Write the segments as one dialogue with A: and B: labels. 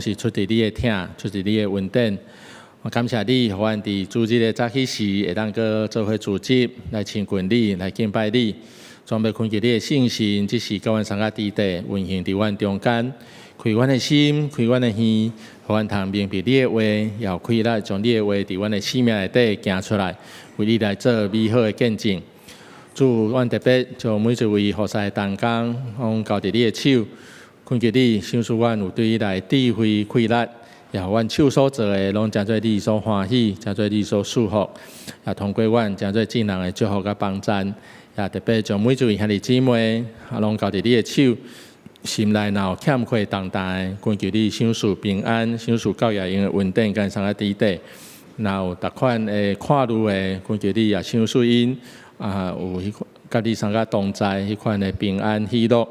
A: 是出自你的疼，出自你的恩典。我感謝你，予阮佇主日的早起時，會當閣做伙聚集來親近你，來敬拜你。專欲懇求你的聖神，這時佮阮相佮佇地運行佇阮中間，開阮的心，開阮的耳，予阮通明白你的話，也有氣力將你的話佇阮的生命內底行出來，為你來做美好的見證。主，阮特別將每一位服侍的同工，攏交佇你的手，懇求你賞賜阮有對你來智慧氣力，也予阮手所做的攏成做你所歡喜，成做你所祝福，也通過阮成做眾人的祝福佮幫贊。也特別將每一位兄弟姊妹，啊，攏交佇你的手，心內若有欠缺重擔的，懇求你賞賜平安，賞賜教育𪜶的恩典，佮相佮佇底。若有逐款的看慮的，懇求你也賞賜𪜶啊，有彼款佮你相佮同在，彼款的平安喜樂。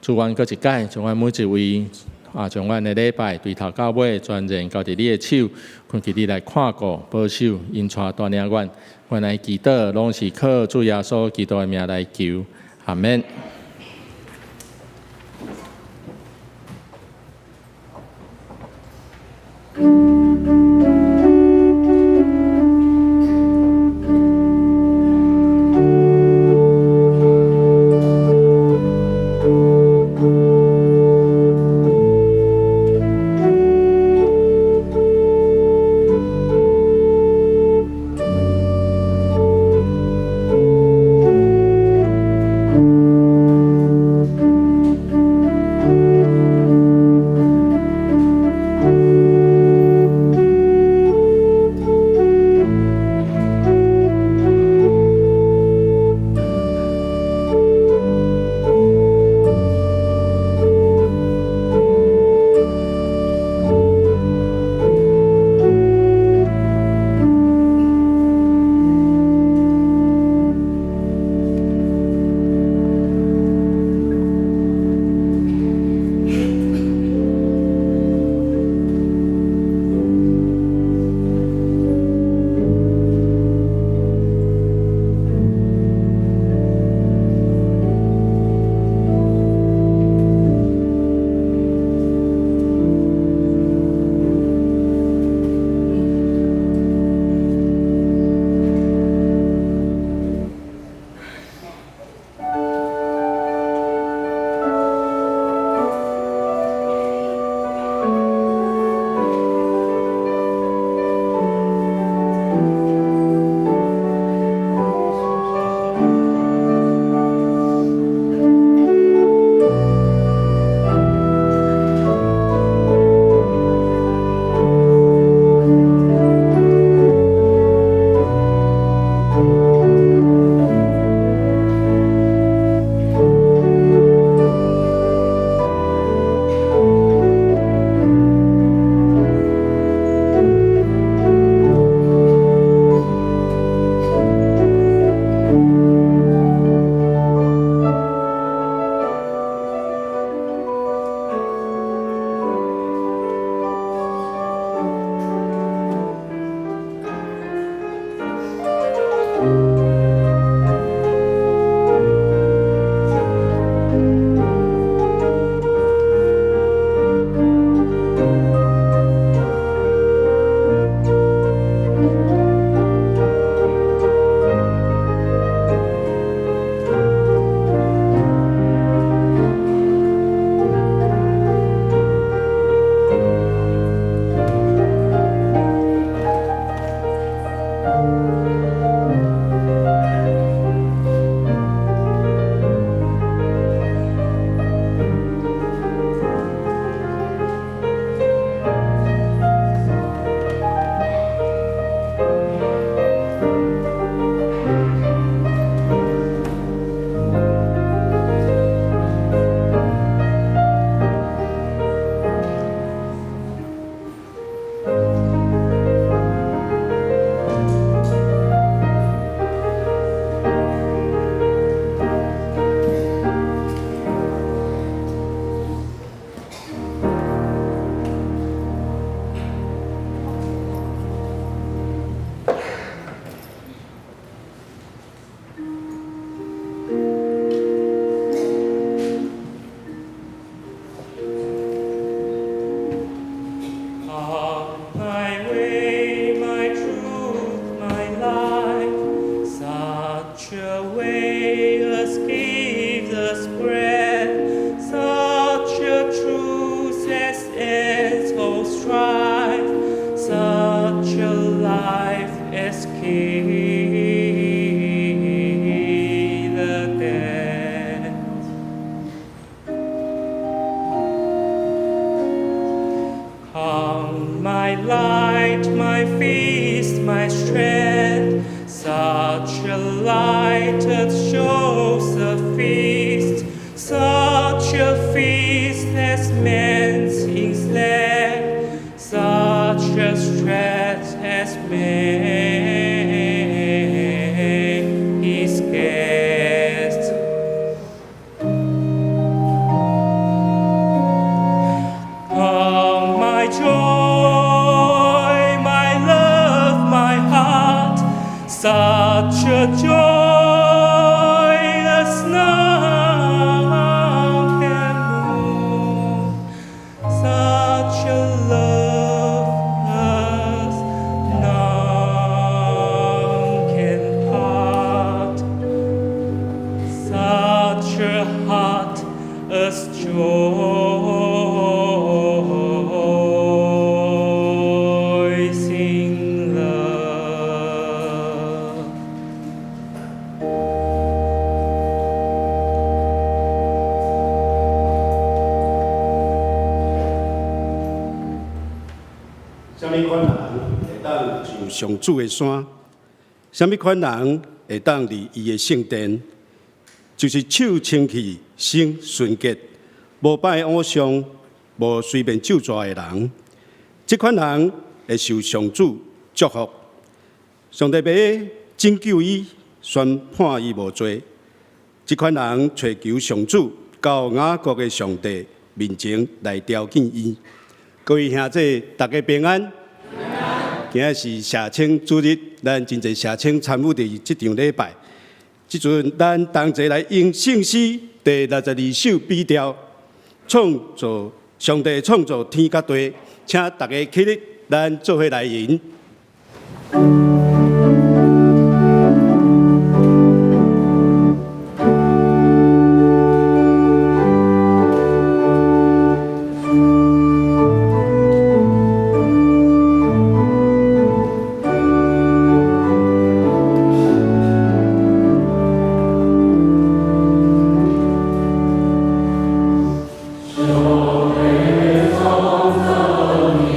A: 主，阮閣一擺，將阮每一位啊，將阮的禮拜對頭到尾全然交佇你的手，懇求你來看顧、保守、引帶帶領阮。阮來祈禱，攏是靠主耶穌基督的名來求，阿們。
B: My light, my feast, my strength, such a light as shows a feast, such a feast as man's land, such a strength as man is guest. Come, my joy, my love, my heart, such a joy as none can move, such a love as none can part, such a heart as joys in love.
C: 啥物款人會當上上主的山？啥物款人會當佇伊的聖殿？就是手清氣、心純潔，無拜偶像、無隨便咒詛的人。這款人會受上主祝福。上帝欲拯救伊，宣判伊無罪。這款人揣求上主，到雅各的上帝面前來朝見伊。各位兄弟，大家平安。今仔是社青主日，咱真濟社青參與佇這場禮拜。這陣咱同齊來用聖詩第62首比調，創造上帝創造天佮地，請大家起立，咱做伙來吟。
B: 上帝創造天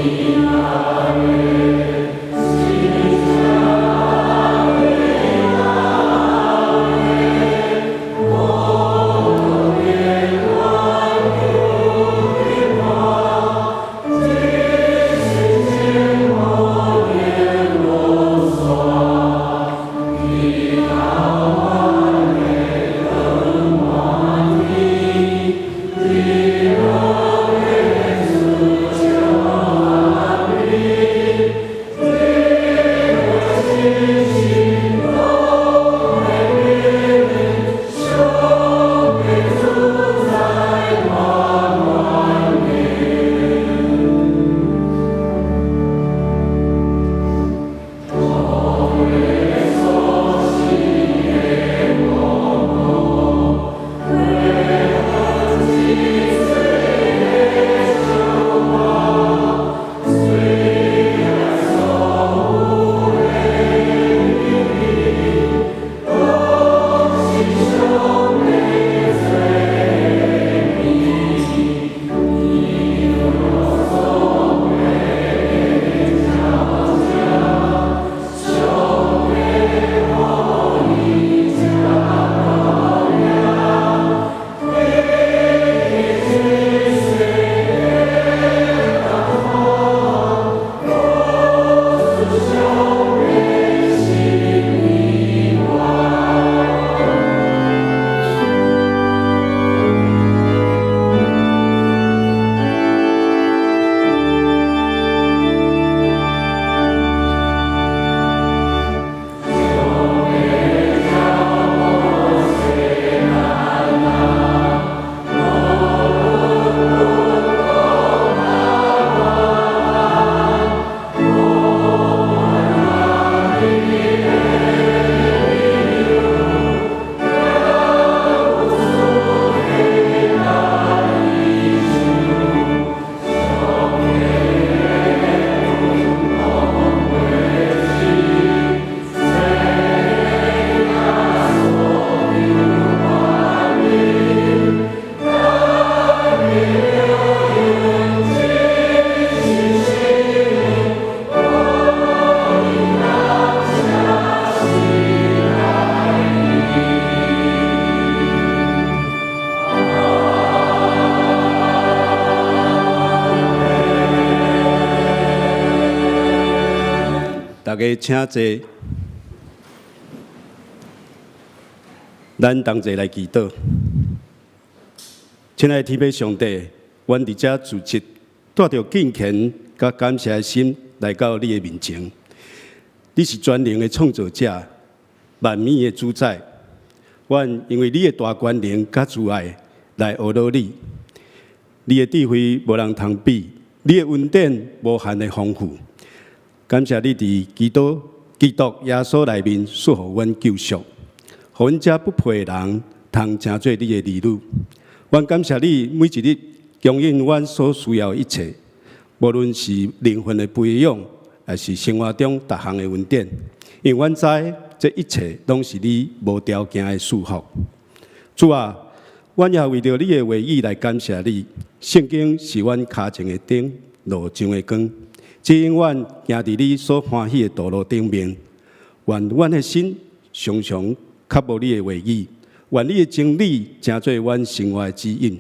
C: 大家請坐。咱同齊來祈禱。親愛的天父上帝，阮佇遮主日，帶著敬虔佮感謝的心來到你的面前。你是全能的創造者，萬物的主宰。阮因為你的大權能佮慈愛來阿羅你。你的智慧無人通比，你的恩典無限的豐富。感謝你佇基督耶穌內面賜予阮救贖，予阮這不配的人通成做你的兒女。阮感謝你每一日供應阮所需要的一切，無論是靈魂的培養，抑是生活中逐項的恩典。因為阮知這一切攏是你無條件的賜福。主啊，阮也為著你的話語來感謝你。聖經是阮跤前的燈，路上的光，指引阮行佇你所歡喜的道路頂面。願阮的心常常渴慕你的話語，願你的真理成做阮生活的指引。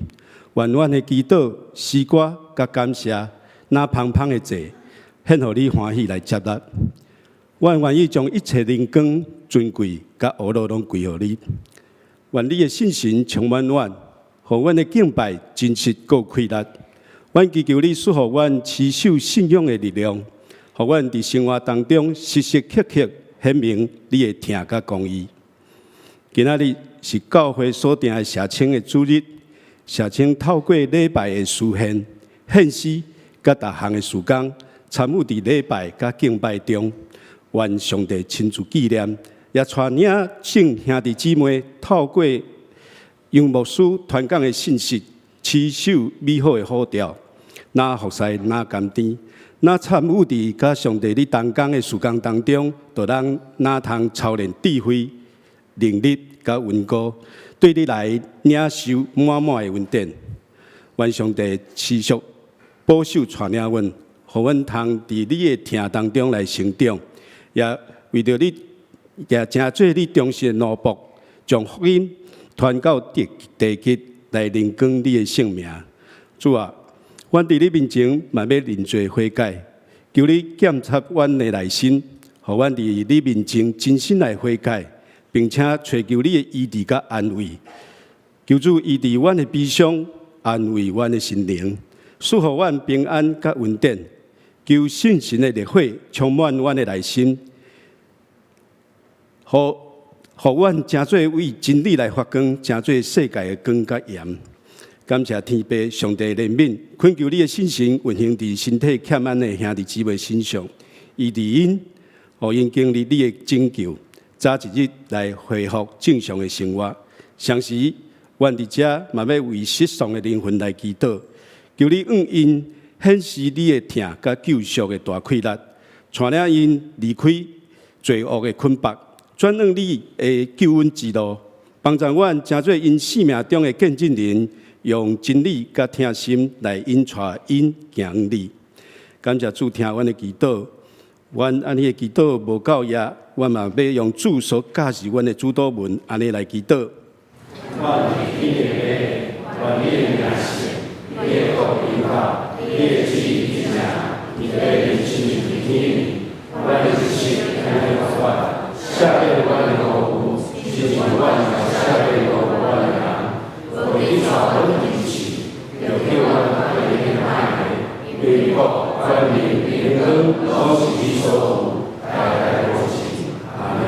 C: 願阮的祈禱、詩歌佮感謝，若芳芳的祭，獻予你歡喜來接納。阮願意將一切榮光、尊貴佮阿羅攏歸予你。願你的聖神充滿阮，予阮的敬拜真實閣有氣力。阮祈求你賜予阮持守信仰的力量，予阮佇生活當中時時刻刻顯明你的疼佮公義。今仔日是教會所定的謝清的主日，謝清透過禮拜的詩獻、獻詩佮逐項的事工，參與佇禮拜佮敬拜中，願上帝親自紀念，也帶領眾兄弟姊妹透過楊牧師傳講的信息，持守美好的呼召，若服侍若甘甜，若參與佇佮上帝你同工的事工當中，就咱若通操練智慧、能力佮穩固，對你來領受滿滿的恩典。願上帝持續保守帶領阮，予阮通佇你的疼當中來成長，也為著你，也成做你忠實的奴僕，將福音傳到地地極，來榮光你的聖名。主啊，阮佇你面前嘛欲認罪悔改，求你檢查阮的內心，予阮佇你面前真心來悔改，並且揣求你的醫治佮安慰。求主醫治阮的悲傷，安慰阮的心靈，賜予阮平安佮恩典。求聖神的烈火充滿阮的內心，予予阮成做為真理來發光，成做世界的光佮鹽。感謝天父上帝憐憫，懇求你的聖神運行佇身體欠安的兄弟姊妹身上，醫治𪜶，予𪜶經歷你的拯救，早一日來恢復正常的生活。同時，阮佇遮嘛欲為失喪的靈魂來祈禱，求你向𪜶顯示你的疼佮救贖的大氣力，帶領𪜶離開罪惡的捆縛，轉往你的救恩之路，幫助阮成做𪜶生命中的見證人，用真理佮疼心來引帶𪜶行向你。感謝主聽阮的祈禱，阮按呢的祈禱無夠額，阮嘛欲用主所教示阮的主禱文，按呢來祈禱。
D: 願你的父，願你的名聖，你的國臨到，你的旨意行，佇咧地親像佇天。阮的日食按呢予阮，赦免阮的辜負，親像阮也赦免辜負阮的人。無去帶阮入試，著救阮脫離歹的。因為國、權柄、榮光，攏是你所有，代代無盡。阿們。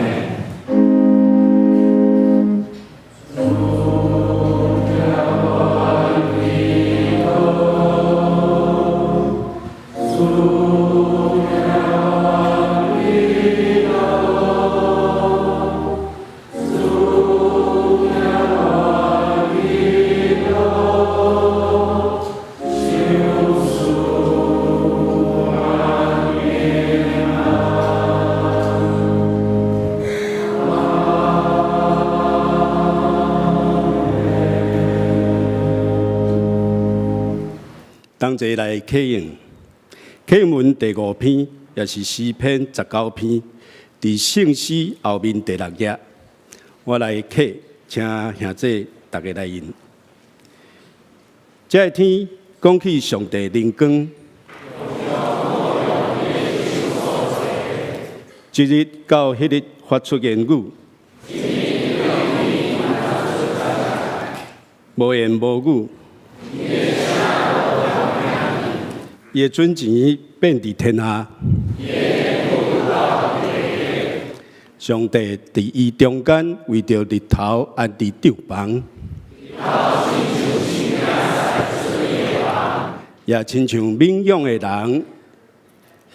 C: 同齊來啟應，啟應文第五篇，也是詩篇19篇，佇聖詩後面第六頁，我來啟，請兄姊逐家來印。這个天講起上帝榮光，這日到彼日發出言語，無言無語。伊的準錢遍佇天下。上帝佇伊中間為著日頭安置帳棚，也親像敏勇的人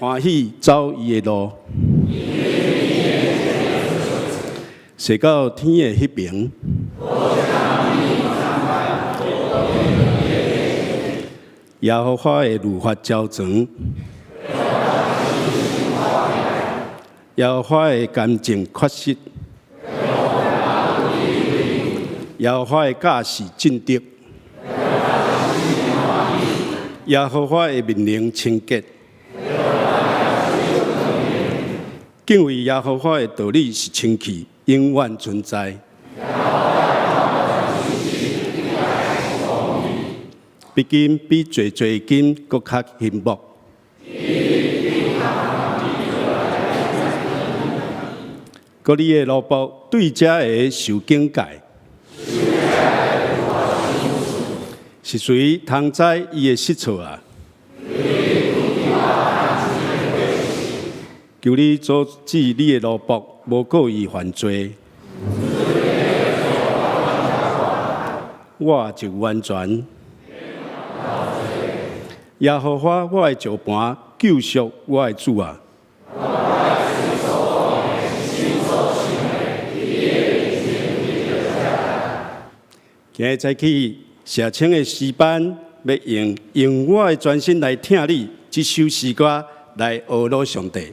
C: 歡喜走伊的路。踅到天的彼爿，耶和華的律法昭傳，耶和華的乾淨確實，耶和華的教示正直，耶和華的命令清潔。敬畏耶和華的道理是清氣，永遠存在。比金比濟濟金閣較欣木。閣你的奴僕對這个受警戒，是誰通知伊的失錯啊？求你阻止你的奴僕無故意犯罪，我就完全。耶和華我的石磐，救贖我的主啊！今日早起社青的詩班欲用用我的全身來疼你這首詩歌來呵咾上帝。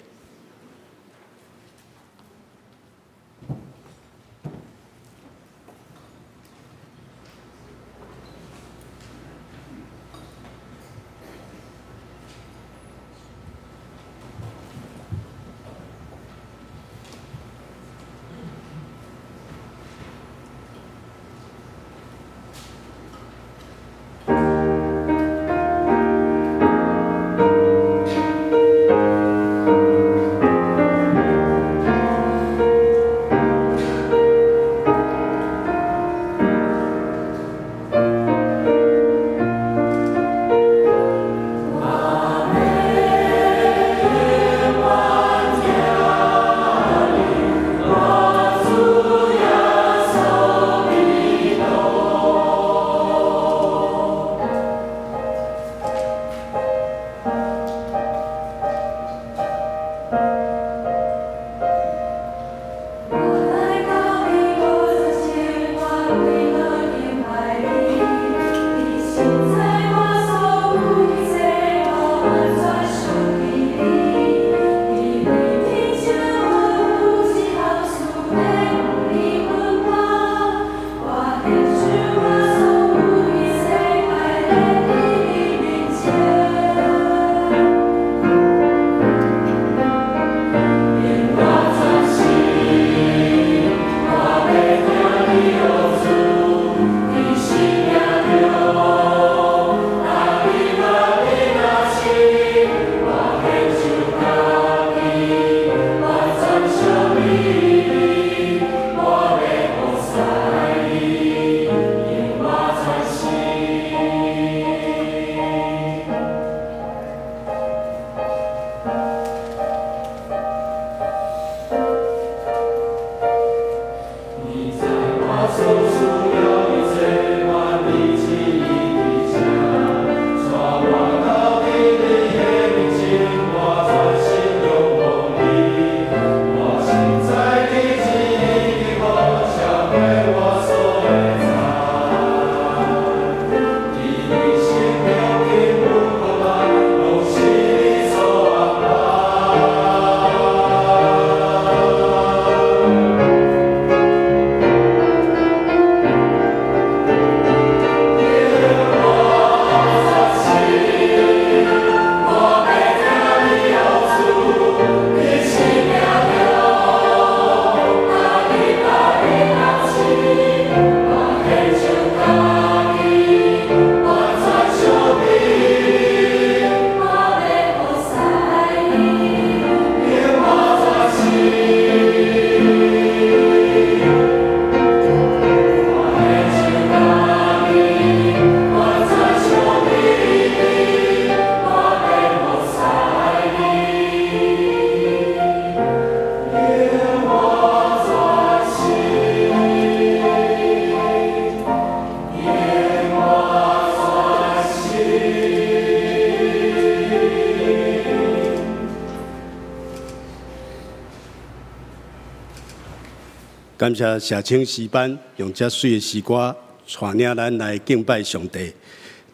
C: 感謝社青詩班用遮媠的詩歌帶領咱來敬拜上帝。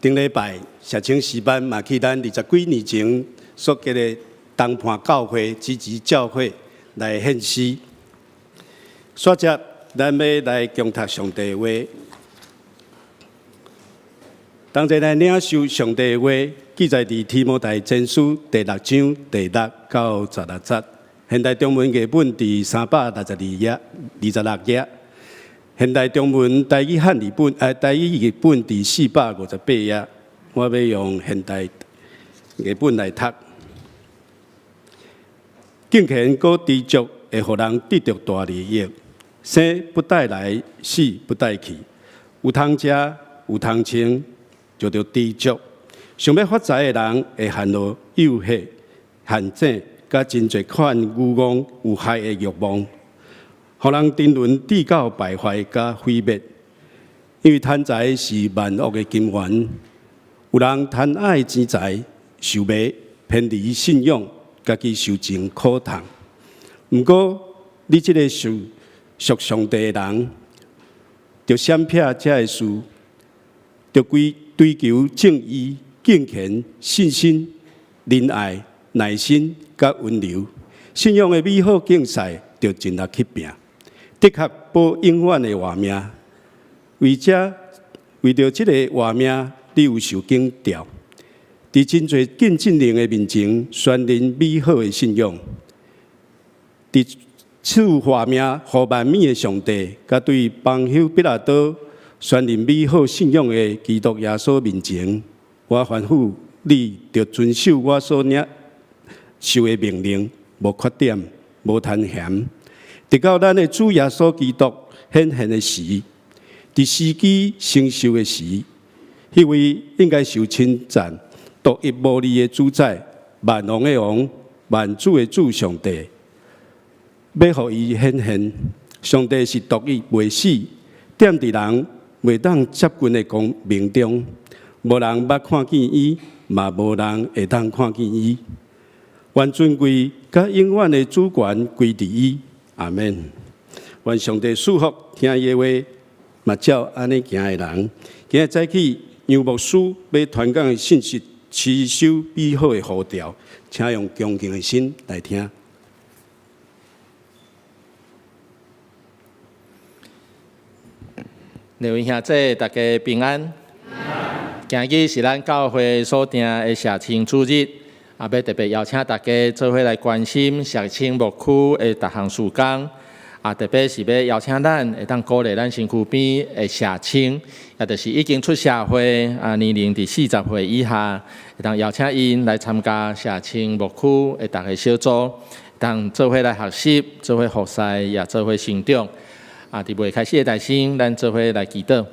C: 頂禮拜社青詩班嘛去咱20幾年前所結的東畔教會支持教會來獻詩。煞接咱欲來恭讀上帝的話，同齊來領受上帝的話，記載佇提摩太前書第六章第六到十六節。現代中文譯本佇362頁、26頁。現代中文台語漢譯本，台語譯本佇458頁。我欲用現代譯本來讀。敬虔閣知足會予人得著大利益，生不帶來，死不帶去。有通食，有通穿，就著知足。想欲發財的人會陷落誘惑、陷阱，佮真濟款愚戇有害的慾望，予人沉淪至到敗壞佮毀滅。因為貪財是萬惡的根源，有人貪愛錢財，受迷偏離信仰，家己受盡苦痛。毋過，你這個屬屬上帝的人，著閃避這个事，著歸追求正義、敬虔、信心、仁愛、耐心佮溫柔。信仰的美好競賽，著盡力去拚，的確保永遠的活命。為這為著這个活命，你有受警告，佇真濟見證人的面前宣認美好的信仰。佇賜活命予萬物的上帝，佮對蓬丟彼拉多宣認美好信仰的基督耶穌面前，我吩咐你，著遵守我所領受的命令，無缺點，無貪嫌，直到咱的主耶穌基督顯現的時，佇時機成熟的時，彼位應該受稱讚、獨一無二的主宰、萬王的王、萬主的主上帝，欲予伊顯現。上帝是獨一袂死，踮佇人袂當接近的光明中，無人捌看見伊，嘛無人會當看見伊。願尊貴佮永遠的主權歸佇伊。阿門。願上帝賜福聽伊的話，嘛照按呢行的人。今日早起楊牧師欲傳講的信息，持守美好的呼召，請用恭敬的心來聽。
A: 各位兄弟，大家平安。今日是咱教會所定的社青主日，啊，欲特別邀請大家做伙來關心社青牧區的逐項事工，啊，特別是欲邀請咱會當鼓勵咱身軀邊的社青，也就是已經出社會啊，年齡佇40歲以下，會當邀請𪜶來參加社青牧區的逐个小組，會當做伙來學習，做伙服侍，也做伙成長。啊！佇未開始的代先，咱做伙來祈禱。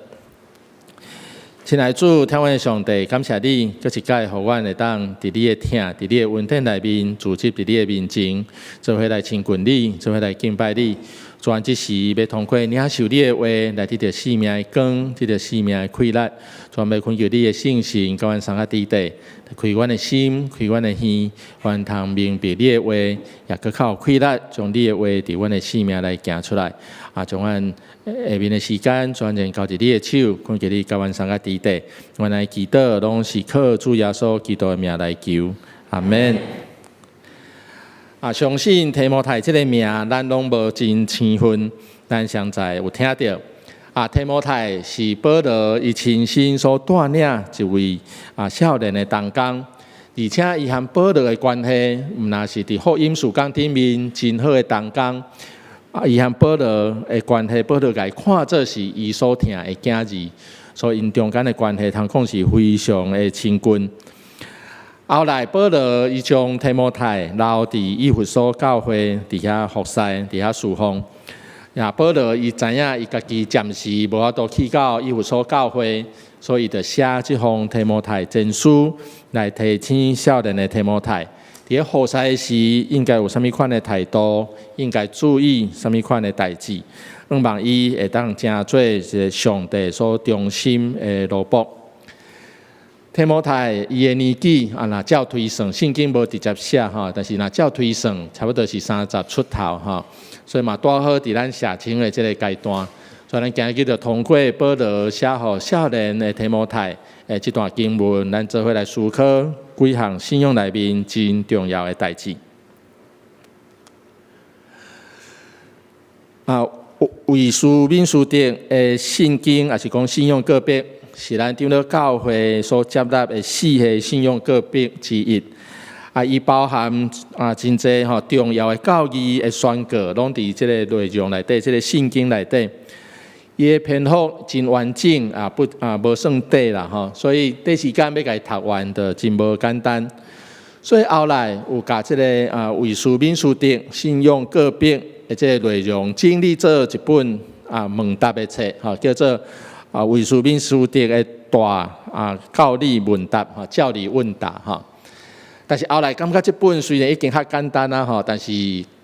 A: 親愛主，疼阮的上帝，感謝你，閣一擺予阮會當佇你的疼，佇你的恩典內面，聚集佇你的面前，做伙來親近你，做伙來敬拜你。主啊，這時欲通過領受你的話，來得著生命的光，得著生命的氣力。主啊，欲懇求你的聖神，佮阮相佮佇底，開阮的心，開阮的耳，阮通明白你的話，也閣較有氣力，將你的話佇阮的生命來行出來。啊，將阮下面的時間全然交佇你的手，懇求你佮阮相佮佇底。阮來祈禱，攏是靠主耶穌基督的名來求，阿門。啊，相信提摩太這个名，咱攏無真生分，咱上載有聽著。啊，提摩太是保羅伊親身所帶領一位啊少年的同工，而且伊和保羅的關係，毋但是佇福音事工頂面真好的同工。啊，伊和保羅的關係，保羅共伊看做是伊所疼的囝兒，所以𪜶中間的關係，通講是非常的親近。後來保羅伊將提摩太留佇以弗所教會，佇遐服侍，佇遐侍奉。也保羅伊知影伊家己暫時無法度去到以弗所教會，所以伊就寫這封提摩太前書來提醒少年的提摩太，佇咧服侍時應該有啥物款的態度，應該注意啥物款的代誌，向望伊會當成做一个上帝所忠心的奴僕。提摩太伊的年紀啊，若照推算，聖經無直接寫吼，但是若照推算，差不多是三十出頭吼，所以嘛拄好佇咱寫青的這个階段。所以咱今日就通過保羅寫予少年的提摩太的這段經文，咱做伙來思考幾項信仰內面真重要的代誌。啊，韋斯敏斯特的信經，抑是講信仰告白，是咱長老教會所接納的四個信仰告白之一。啊，伊包含啊真濟吼重要的教義的宣告，攏佇這个內容內底，這个信經內底。伊的篇幅真完整啊，不啊無算短啦吼，所以短時間欲共伊讀完就真無簡單。所以後來有共這个啊韋斯敏斯特信仰告白的這个內容整理做一本啊問答的冊，吼叫做啊韋斯敏斯特的大啊教理問答，吼教理問答吼。但是後來感覺這本雖然已經較簡單啊吼，但是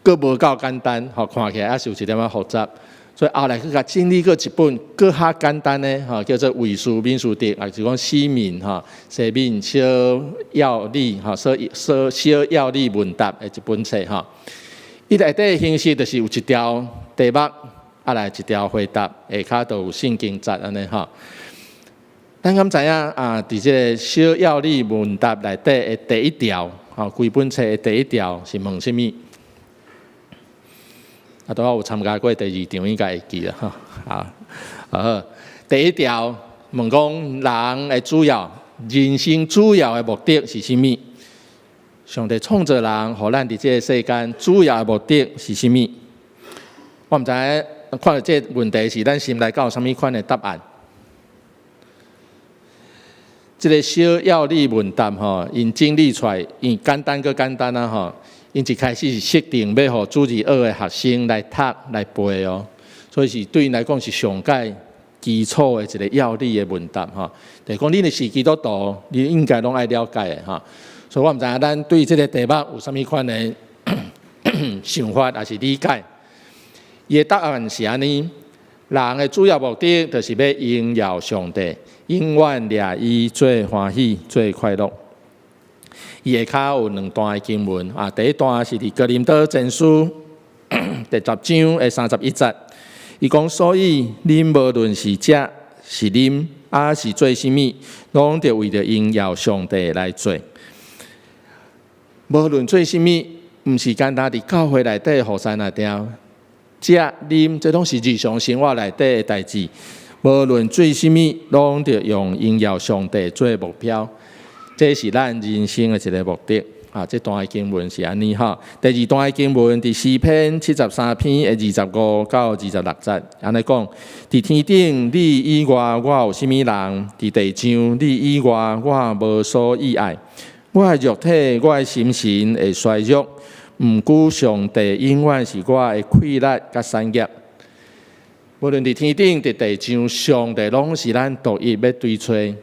A: 閣無夠簡單，吼看起來猶是有一點仔複雜。所以後來閣共整理過一本閣較簡單的，吼叫做韋斯敏斯特，抑是講西敏吼，西敏小要理吼，小小小要理問答的一本冊吼。伊內底形式就是有一條題目，啊來一條回答，下跤就有聖經節按呢吼。咱敢知影啊？佇這个小要理問答內底的第一條，吼，規本冊的第一條是問啥物？啊，拄仔有參加過第二場，應該會記啦，吼。好，好，第一條問講人的主要人生主要的目的是啥物？上帝創造人，予咱佇這个世間主要的目的是啥物？我毋知影看著這个問題時，咱心內敢有啥物款的答案？這个小要理問答吼，𪜶整理出來，𪜶簡單閣簡單啊吼。𪜶一開始是設定欲予主日學的學生來讀來背哦，所以是對𪜶來講是上蓋基礎的一个要理的問答吼。就是講你若是基督徒，你應該攏愛了解的吼。所以我毋知影咱對這个題目有啥物款的想法，抑是理解。伊的答案是按呢：人的主要目的就是欲榮耀上帝，永遠掠伊做歡喜、做快樂。伊下跤有兩段的經文啊，第一段是佇哥林多前書第十章的三十一節，伊講：所以恁無論是食是啉，抑是做啥物，攏著為著榮耀上帝來做。無論做啥物，毋是干焦佇教會內底服侍爾爾，食啉這攏是日常生活內底的代誌。無論做啥物，攏著用榮耀上帝做目標。這是咱人生的一个目的啊！這段的經文是按呢吼。第二段的經文佇詩篇七十三篇的二十五到二十六節，按呢講：佇天頂你以外，我有啥物人？佇地上你以外，我無所倚愛。我的肉體，我的心神會衰弱，毋過上帝永遠是我的氣力佮產業。無論佇天頂、佇地上，上帝攏是咱獨一欲追揣，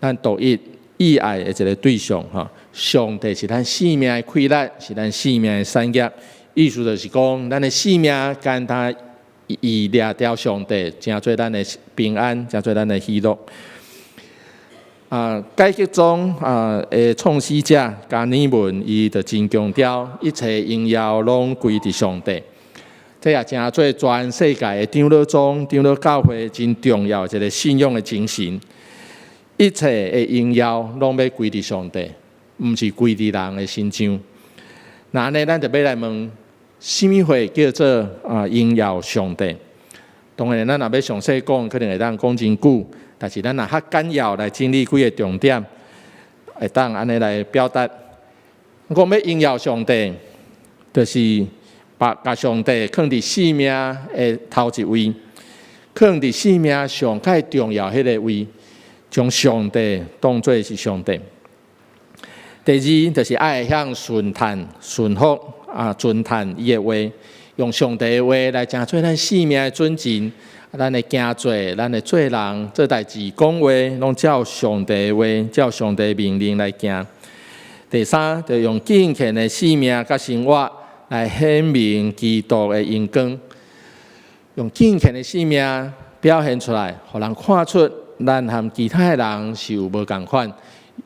A: 咱獨一倚愛的一个對象吼。上帝是咱生命的氣力，是咱生命的產業。意思就是講，咱的生命干焦倚掠著上帝，成做咱的平安，成做咱的喜樂。啊，改革宗啊的創始者加爾文，伊就真強調一切榮耀攏歸佇上帝。這也成做全世界的長老宗、長老教會真重要的一个信仰的精神。一切的榮耀攏欲歸佇上帝，毋是歸佇人的身上。那按呢，咱就欲來問，啥物貨叫做啊榮耀上帝？當然，咱若欲詳細講，可能會當講真久。但是咱若較簡要來整理幾个重點，會當按呢來表達。講欲榮耀上帝，就是把共上帝囥佇生命的頭一位，囥佇生命上蓋重要彼个位，將上帝當做是上帝。第二，就是愛會曉順趁、順服啊，遵趁伊的話，用上帝的話來成做咱生命的準繩。咱的行做，咱的做人、做代誌、講話，攏照上帝的話，照上帝命令來行。第三，就用敬虔的生命佮生活來顯明基督的榮光，用敬虔的生命表現出來，予人看出咱和其他的人是有無仝款，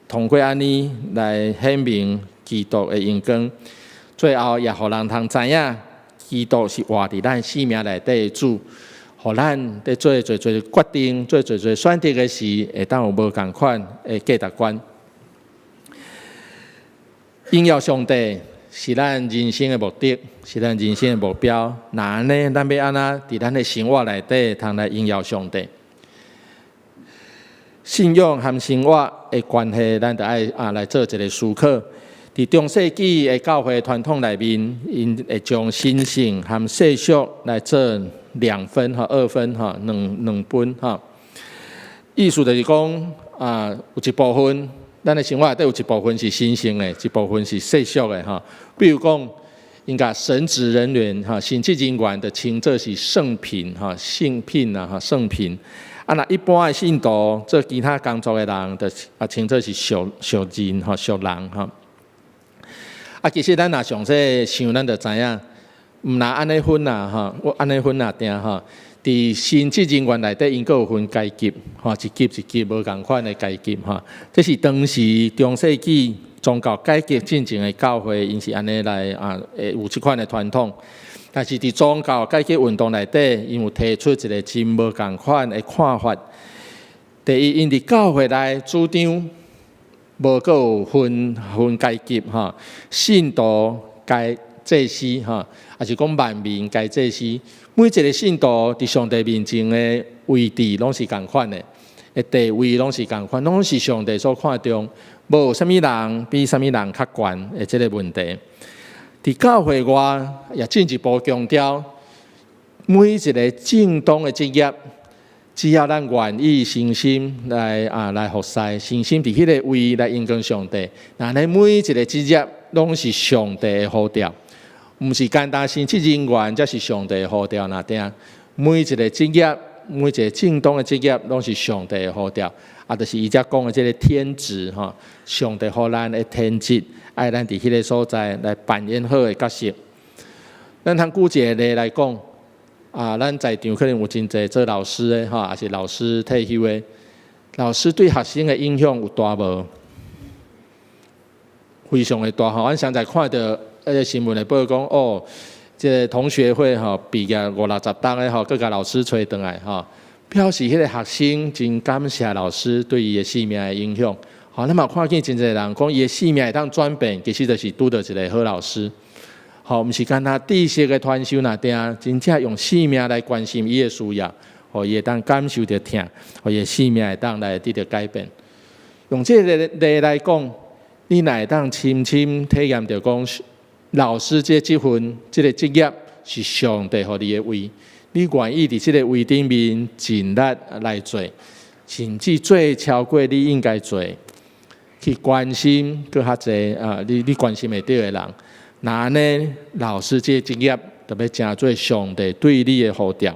A: 通過按呢來顯明基督的榮光。最後也予人通知影，基督是活佇咱生命內底的主，予咱佇做濟濟決定、做濟濟選擇的時，會當有無仝款的價值觀。榮耀上帝是咱人生的目的，是咱人生的目標。那按呢，咱欲按怎佇咱的生活內底，通來榮耀上帝？信仰和生活的關係，咱著愛啊來做一个思考。佇中世紀的教會傳統內面，𪜶會將神聖和世俗來做兩分吼、二分吼、兩分吼。意思就是講啊，有一部分，咱的生活內底有一部分是神聖的，一部分是世俗的吼。比如講，𪜶共神職人員吼，神職人員就稱做是聖品吼、聖品啊吼、聖品。啊，若一般的信徒做其他工作的人，就啊稱做是俗俗人吼、俗人吼。啊，其實咱若詳細想，咱就知影，毋若按呢分啊吼，我按呢分啊定吼。佇神職人員內底，𪜶閣有分階級，吼，一級一級無仝款的階級吼。這是當時中世紀宗教改革進前的教會，𪜶是按呢來啊，會有這款的傳統。但是佇宗教改革運動內底，𪜶有提出一个真無仝款的看法。第一，𪜶佇教會內主張無閣有分階級吼，信徒皆祭司吼，抑是講萬民皆祭司。每一个信徒佇上帝面前的位置攏是仝款的，的地位攏是仝款，攏是上帝所看重，無啥物人比啥物人較懸的這个問題。佇教會外也進一步強調，每一个正當的職業，只要咱願意誠心來啊來服侍，誠心佇彼个位來榮光上帝，那呢每一个職業攏是上帝的呼召。毋是干焦神職人員，才是上帝的呼召。若定每一个職業，每一个正當的職業，攏是上帝的呼召。啊，就是伊遮講的這个天職吼，上帝予咱的天職，愛咱佇彼个所在來扮演好的角色。咱通舉一个例來講，啊，咱在場可能有真濟做老師的吼，抑是老師退休的，老師對學生的影響有大無？非常的大吼。阮上載看著彼个新聞會報講，哦，這个同學會吼，畢業五六十冬的吼，閣共老師揣轉來吼，表示彼个學生真感謝老師對伊的生命的影響。吼，咱嘛看見真濟人講，伊的生命會當轉變，其實就是拄著一个好老師。吼，毋是干焦知識的傳授爾定，真正用生命來關心伊的需要，予伊會當感受著疼，予伊的生命會當來得著改變。用這个例來講，你若會當深深體驗著講，老師這這份這个職業是上帝予你的位，你願意佇這个位頂面盡力來做，甚至做超過你應該做，去關心閣較濟啊，你關心會著的人，那按呢，老師這个職業就欲成做上帝對你的呼召。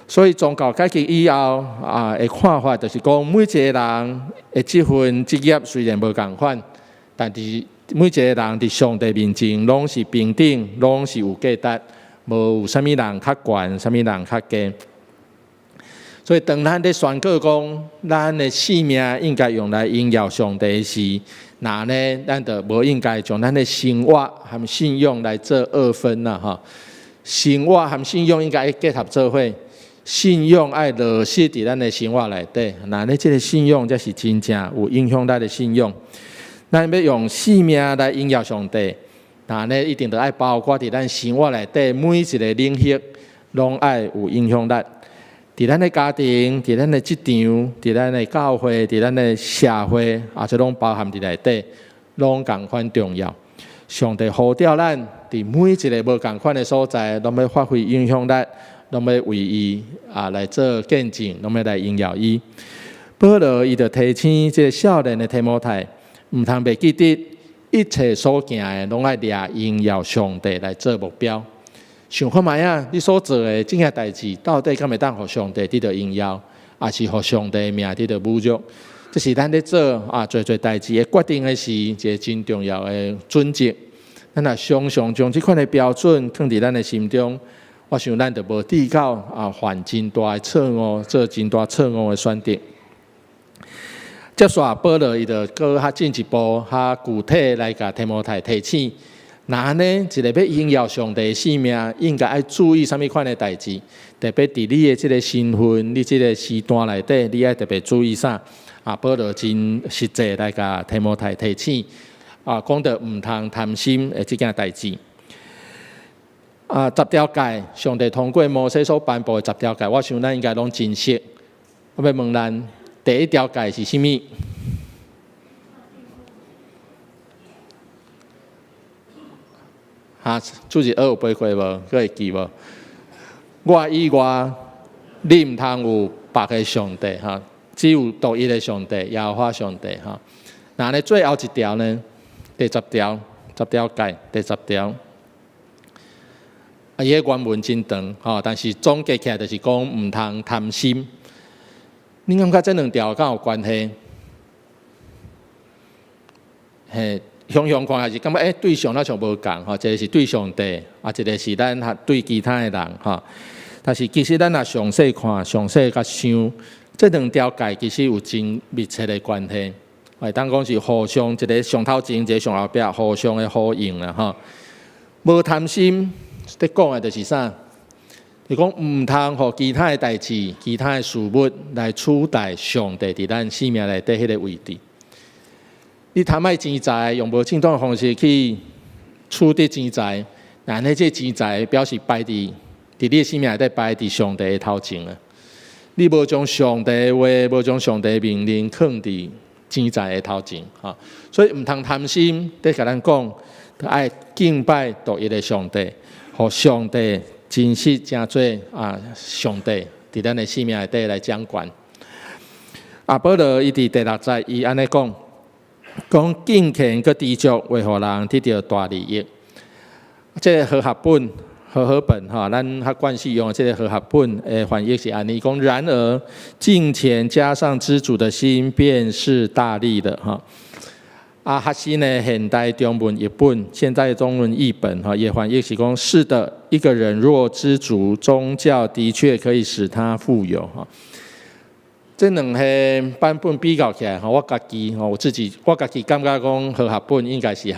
A: 所以宗教改革以後啊，的看法就是講，每一个人的這份職業雖然無仝款，但是每一个人佇上帝面前攏是平等，攏是有價值，無有啥物人較懸，啥物人較低。所以當咱咧宣告講，咱的生命應該用來榮耀上帝時，那呢，咱就無應該將咱的生活和信仰來做二分啦，吼。生活和信仰應該結合做伙，信仰愛落實佇咱的生活內底，那呢，這个信仰才是真正有影響力的信仰。咱欲用生命來榮耀上帝，那呢一定著愛包括佇咱生活內底每一个領域，攏愛有影響力。佇咱的家庭，佇咱的職場，佇咱的教會，佇咱的社會，啊，這攏包含佇內底，攏仝款重要。上帝呼召咱，佇每一个無仝款的所在，攏欲發揮影響力，攏欲為伊啊來做見證，攏欲來榮耀伊。保羅伊就提醒這个少年的提摩太，毋通袂記得一切所行的，攏愛掠榮耀上帝來做目標。想看覓仔，你所做的這件代誌，到底敢會當予上帝得著榮耀，抑是予上帝的名得著侮辱？這是咱咧做啊，濟濟代誌的決定的時，一个真重要的準則。咱若常常將這款的標準放佇咱的心中，我想咱就無至到啊犯真大的錯誤，做真大錯誤的選擇。接續保羅伊就閣較進一步、較具體來共提摩太提醒，若按呢，一個欲榮耀上帝的生命，應該愛注意啥物款的代誌？特別佇你的這个身份、你這个時段內底，你愛特別注意啥？啊，保羅真實際來共提摩太提醒，啊，講著毋通貪心的這件代誌。啊，十條誡，上帝通過摩西所頒布的十條誡，我想咱應該攏真熟。我欲問咱，第一條誡是啥物？哈，主日學有背過無？閣會記無？我以外，你毋通有別个上帝哈，只有獨一的上帝，耶和華上帝哈。若按呢最後一條呢？第十條，十條誡，第十條。啊，伊个原文真長吼，但是總結起來就是講毋通貪心。你感覺這兩條敢有關係？嘿，雄雄看還是感覺欸，對象若像無仝吼，一个是對上帝，啊，一个是咱對其他的人吼。但是其實咱若詳細看、詳細共想，這兩條誡其實有真密切的關係。會當講是互相一个上頭前，一个上後壁，互相的呼應啦吼。無貪心，咧講的就是啥？是講毋通予其他的代誌、其他的事物來取代上帝佇咱生命內底彼个位置。你貪愛錢財，用無正當的方式去取得錢財，若按呢這錢財表示擺佇佇你的生命內底擺佇上帝的頭前啊！你無將上帝的話，無將上帝的命令囥佇錢財的頭前，吼！所以毋通貪心，咧共咱講，愛敬拜獨一的上帝，予上帝真實成做啊上帝佇咱的生命內底來掌權。啊，保羅伊佇第六節，伊按呢講，講敬虔佮知足會予人得著大利益。這个和合本、和合本吼，咱較慣勢用的這个和合本的翻譯是按呢講，然而敬虔加上知足的心，便是大利的吼。啊，較新的現代中文譯本，現代中文譯本吼，伊翻譯是講：是的，一個人若知足，宗教的確可以使他富有吼。這兩個版本比較起來吼，我家己吼，我自己我家己感覺講和合本應該是較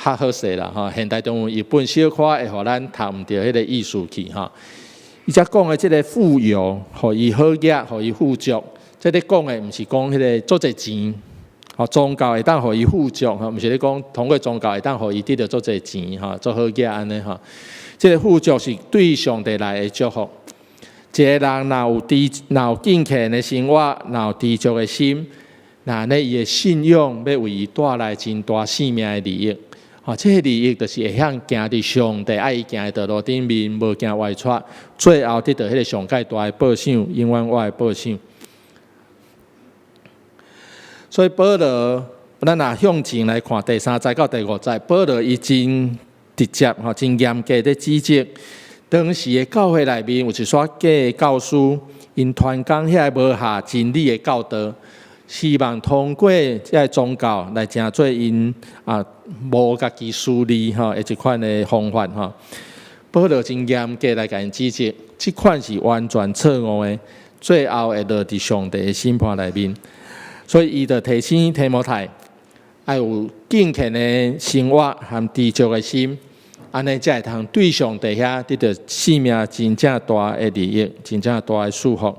A: 較好勢啦吼。現代中文譯本小可會予咱讀毋著彼个意思去吼。伊遮講的這个富有，予伊好額，予伊富足，這咧講的毋是講彼个足濟錢，吼，宗教會當予伊富足吼，毋是咧講通過宗教會當予伊得著足濟錢吼，做好額按呢吼。這个富足是對上帝來的祝福。一个人若有知，若有敬虔的生活，若有知足的心，若按呢伊的信仰欲為伊帶來真大生命的利益。吼，這个利益就是會曉行佇上帝愛伊行的道路頂面，無行歪趖，最後得著彼个上蓋大的報賞，永遠活的報賞。所以保羅，咱若向前來看第三節到第五節，保羅伊真直接吼，真嚴格咧指責當時的教會內面有一撮假的教師，𪜶傳講遐个無合真理的教導，希望通過這个宗教來成做𪜶啊謀家己私利吼的一款的方法吼。保羅真嚴格來共𪜶指責，這款是完全錯誤的，最後會落佇上帝的審判內面。所以伊就提醒提摩太，愛有敬虔的生活和知足的心，按呢才會通對上帝遐得著生命真正大的利益，真正大的祝福。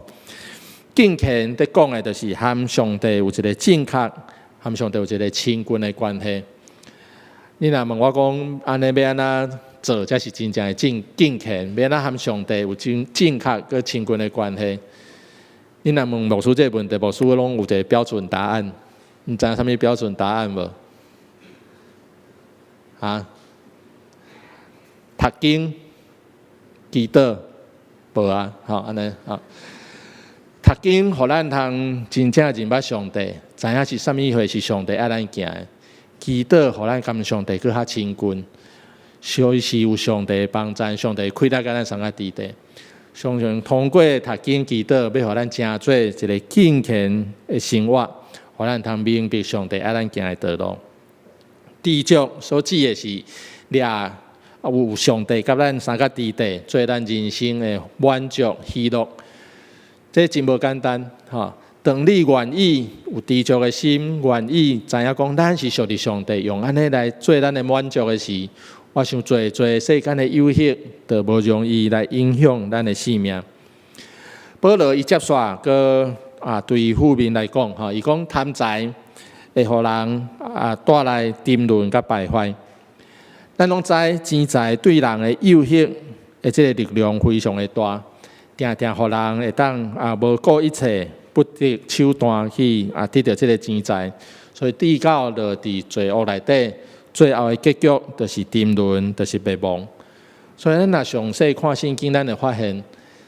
A: 敬虔咧講的，就是和上帝有一个正確，和上帝有一个親近的關係。你若問我講，按呢欲按怎做才是真正的敬敬虔？欲按怎和上帝有真正確佮親近的關係？你若問牧師這个問題，牧師攏有一个標準答案。你知影啥物標準答案無？啊？讀經、祈禱，無啊？吼，按呢吼。讀經予咱通真正認捌上帝，知影是啥物貨是上帝愛咱行的。祈禱予咱佮上帝閣較親近，隨時有上帝的幫贊，上帝氣力佮咱相佮佇底。常常通過讀經祈禱，欲予咱成做一个敬虔的生活，予咱通明白上帝愛咱行的道路。知足所指的是掠有上帝佮咱相佮佇底，做咱人生的滿足喜樂。這真無簡單，吼！當你願意有知足的心，願意知影講咱是屬於上帝，用按呢來做咱的滿足的時，我想濟濟世間的誘惑，就無容易來影響咱的生命。保羅伊接續閣啊，對負面來講，吼，伊講貪財會予人啊帶來沉淪佮敗壞。咱攏知錢財對人的誘惑的這個力量非常的大，定定予人會當啊無顧一切，不擇手段去啊得著這個錢財，所以至到落佇罪惡內底，最後的結局就是沉淪，就是滅亡。所以咱若詳細看聖經，咱會發現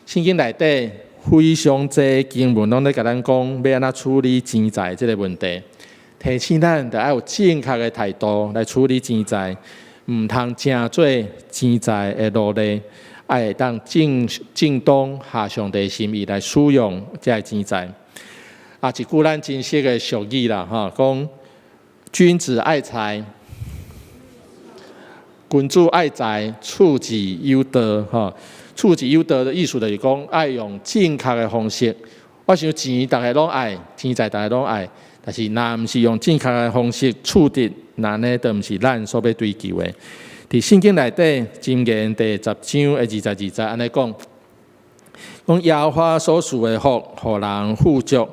A: 聖經內底非常濟經文攏咧共咱講欲按怎處理錢財這個問題，提醒咱著愛有正確的態度來處理錢財，毋通成做錢財的奴隸。愛會當正正當合上帝心意來使用這个錢財。啊，一句咱真熟的俗語啦，吼，講君子愛財，君子愛財，取之有道，吼。取之有道的意思就是講，愛用正確的方式。我想錢逐个攏愛，錢財逐个攏愛，但是若毋是用正確的方式取得，那呢就毋是咱所欲追求的。佇聖經內底，箴言第十章的22節按呢講，講耶和華所賜的福，予人富足；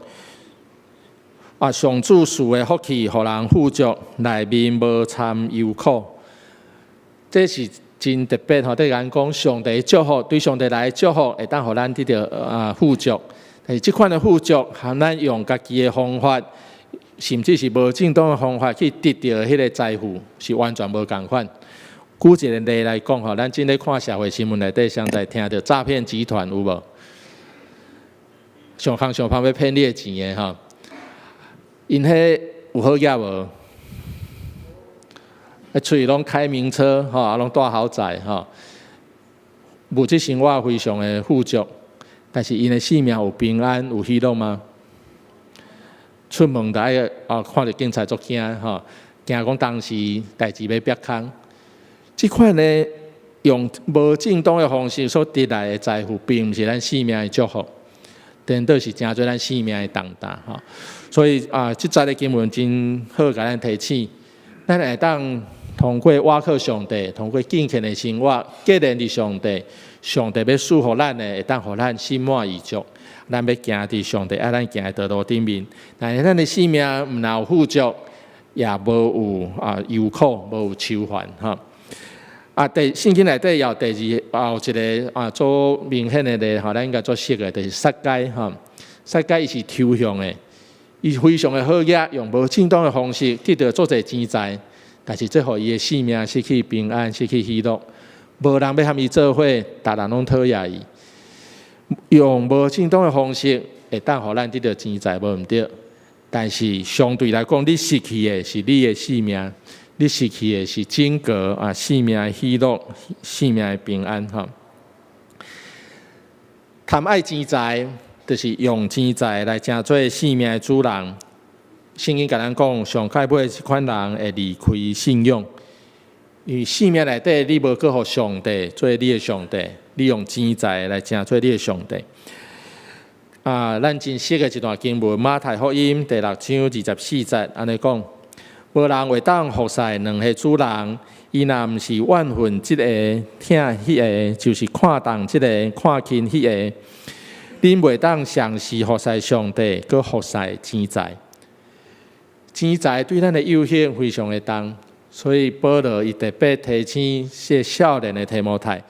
A: 啊，上主賜的福氣，予人富足，內面無摻憂苦。這是真特別吼，對咱講，上帝祝福，對上帝來的祝福，會當予咱得著啊富足。但是這款的富足，含咱用家己的方法，甚至是無正當的方法去得著彼个財富，是完全無仝款。舉一個例來講吼，咱正咧看社會新聞內底，常在聽著詐騙集團有無？上空上芳欲騙你的錢的吼，𪜶彼有好額無？喙攏開名車吼，啊攏住豪宅吼，物質生活非常的富足，但是𪜶的生命有平安有喜樂嗎？出門就愛啊看著警察足驚吼，驚講當時代誌欲煏空。這款呢，用無正當的方式所得來的財富，並毋是咱生命的祝福，顛倒是成做咱生命的重擔吼。所以啊，這節的經文真好，共咱提醒，咱會當通過倚靠上帝，通過敬虔的生活，結連佇上帝，上帝欲賜予咱的，會當予咱心滿意足。咱欲行佇上帝愛咱行的道路頂面，但是咱的生命毋但有富足，也無有啊憂苦，無有愁煩吼。啊，佇聖經內底有第二，也有一个啊，足明顯的例吼，咱應該足熟的，就是撒該吼。撒該伊是抽象的，伊非常的好額，用無正當的方式得著足濟錢財，但是這予伊的生命失去平安，失去喜樂，無人欲和伊做伙，逐人攏討厭伊。用無正當的方式，會當予咱得著錢財，無毋對。但是相對來講，你失去的是你的性命。你失去的是整個啊生命的喜樂、生命的平安吼。貪愛錢財，就是用錢財來成做生命的主人。聖經共咱講，上蓋尾這款人會離開信仰，因為生命內底你無閣予上帝做你的上帝，你用錢財來成做你的上帝。啊，咱真熟的一段經文，馬太福音第六章24節，按呢講。無人會當服侍兩个主人，伊若毋是怨恨這个，疼彼个，就是看重這个，看輕彼个。恁袂當同時服侍上帝，閣服侍錢財。錢財對咱的誘惑非常的重，所以保羅伊特別提醒這少年的提摩太，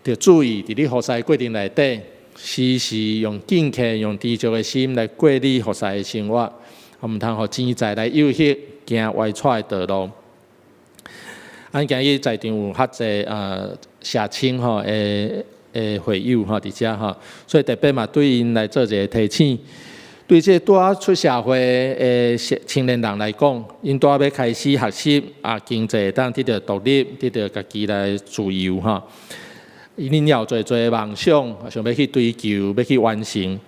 A: 著注意佇你服侍過程內底，時時用敬虔、用知足的心來過你服侍的生活。毋通予錢財來誘惑，行歪蹉的道路。咱今日在場有較濟啊社青吼的的會友吼佇遮吼，所以特別嘛對𪜶來做一个提醒。對這個拄仔出社會的青年人來講，𪜶拄仔欲開始學習啊，經濟會當得著獨立，得著家己來自由吼。𪜶有濟濟夢想，想欲去追求，欲去完成。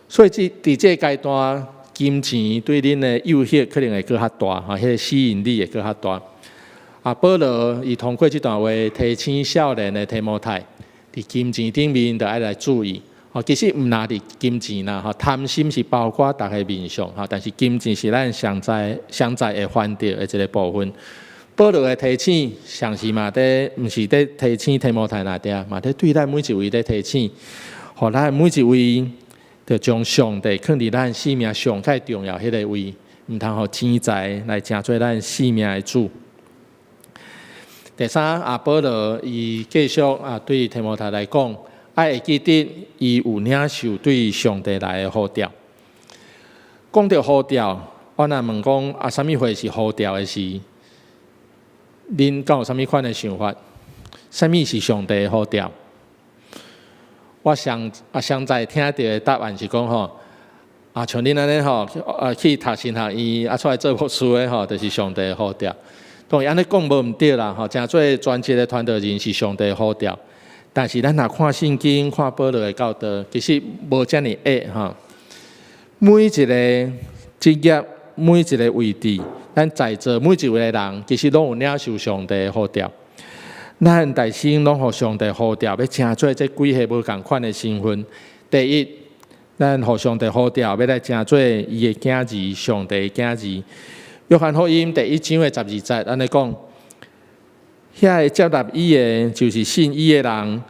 A: 所以這佇這个階段，金錢對恁的誘惑可能會閣較大，吼，彼个吸引力會閣較大。啊，保羅伊通過這段話提醒少年的提摩太，佇金錢頂面著愛來注意，吼，其實毋若佇金錢啦，吼，貪心是包括逐个面向，吼，但是金錢是咱上在上在會犯著的一个部分。保羅的提醒，上是嘛佇，毋是佇提醒提摩太爾爾，嘛佇對咱每一位佇提醒，予咱每一位，著將上帝囥佇咱生命上蓋重要彼个位，毋通予錢財來成做咱生命的主。第三，啊，保羅伊繼續啊對提摩太來講，愛會記得伊有領受對上帝來的呼召。講著呼召，我若問講啊，啥物貨是呼召的時？恁敢有啥物款的想法？啥物是上帝的呼召？我上啊上在聽著的答案是講吼，啊像恁按呢吼，啊去讀神學院啊出來做牧師的吼，就是上帝的呼召。當然按呢講無毋對啦，吼，成做專職的傳道人是上帝的呼召。但是咱若看聖經、看保羅的教導，其實無遮爾狹吼。每一个職業、每一个位置，咱在座每一位人，其實攏有領受上帝的呼召。咱內心攏予上帝呼召，欲成做這幾个無仝款的身份。第一，咱予上帝呼召，欲來成做伊的囝兒，上帝的囝兒。約翰福音第一章的12節，按呢講，遐个接納伊的，就是信伊的人，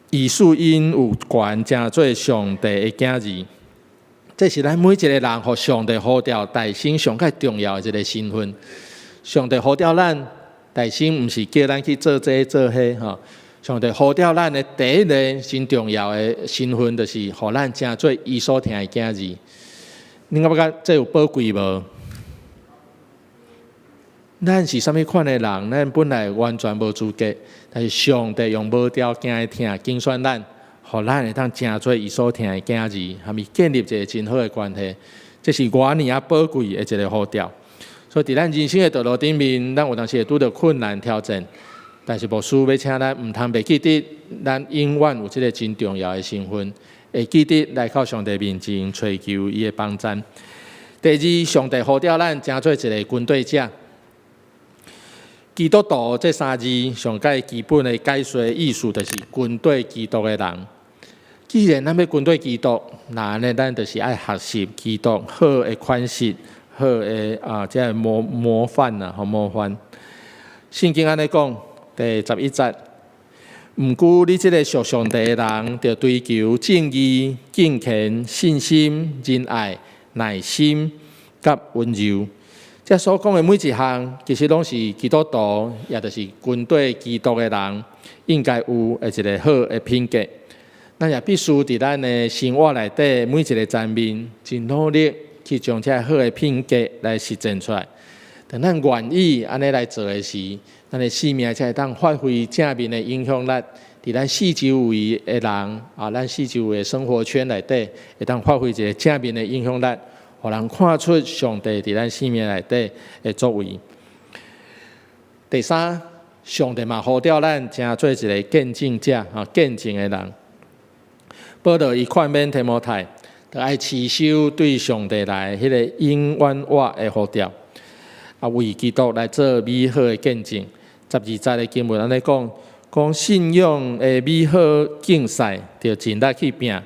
A: 伊賜𪜶有權成做上帝的囝兒。這是咱每一个人予上帝呼召，內心上較重要的一个身份。上帝呼召咱，內心毋是叫咱去做這做彼吼。上帝呼召咱的第一个真重要的身份，就是予咱成做伊所疼的囝兒。恁感覺這有寶貴無？咱是啥物款的人？咱本來完全無資格，但是上帝用無條件的疼揀選咱，予咱會當成做伊所疼的囝兒，和伊建立一个真好的關係。這是偌爾仔寶貴的一个呼召。所以，佇咱人生的道路頂面，咱有當時會拄著困難挑戰，但是牧師欲請咱毋通袂記得，咱永遠有這个真重要的身份，會記得來到上帝面前，揣求伊的幫贊。第二，上帝呼召咱成做一个跟綴者。基督徒這三字上蓋基本的解說意思，就是跟綴基督的人。既然咱欲跟綴基督，那按呢，咱就是愛學習基督好的款式、好的啊，這个模範啊，吼模範。聖經按呢講，第11節，毋過你這个屬上帝的人，著追求正義、敬虔、信心、仁愛、耐心、佮溫柔。這所講的每一項，其實攏是基督徒，也就是跟綴基督的人，應該有的一个好的品格。咱也必須佇咱的生活內底每一个層面，真努力去將這好的品格來實踐出來。當咱願意按呢來做的時，咱的生命才會當發揮正面的影響力，佇咱四周圍的人啊，咱四周圍的生活圈內底，會當發揮一个正面的影響力，予人看出上帝佇咱生命內底的作為。第三，上帝嘛呼召咱成做一个見證者，啊，見證的人。保羅伊勸勉提摩太，著愛持守對上帝來彼个永遠活的呼召，啊，為基督來做美好的見證。12節的經文按呢講，講信仰的美好競賽，著盡力去拚，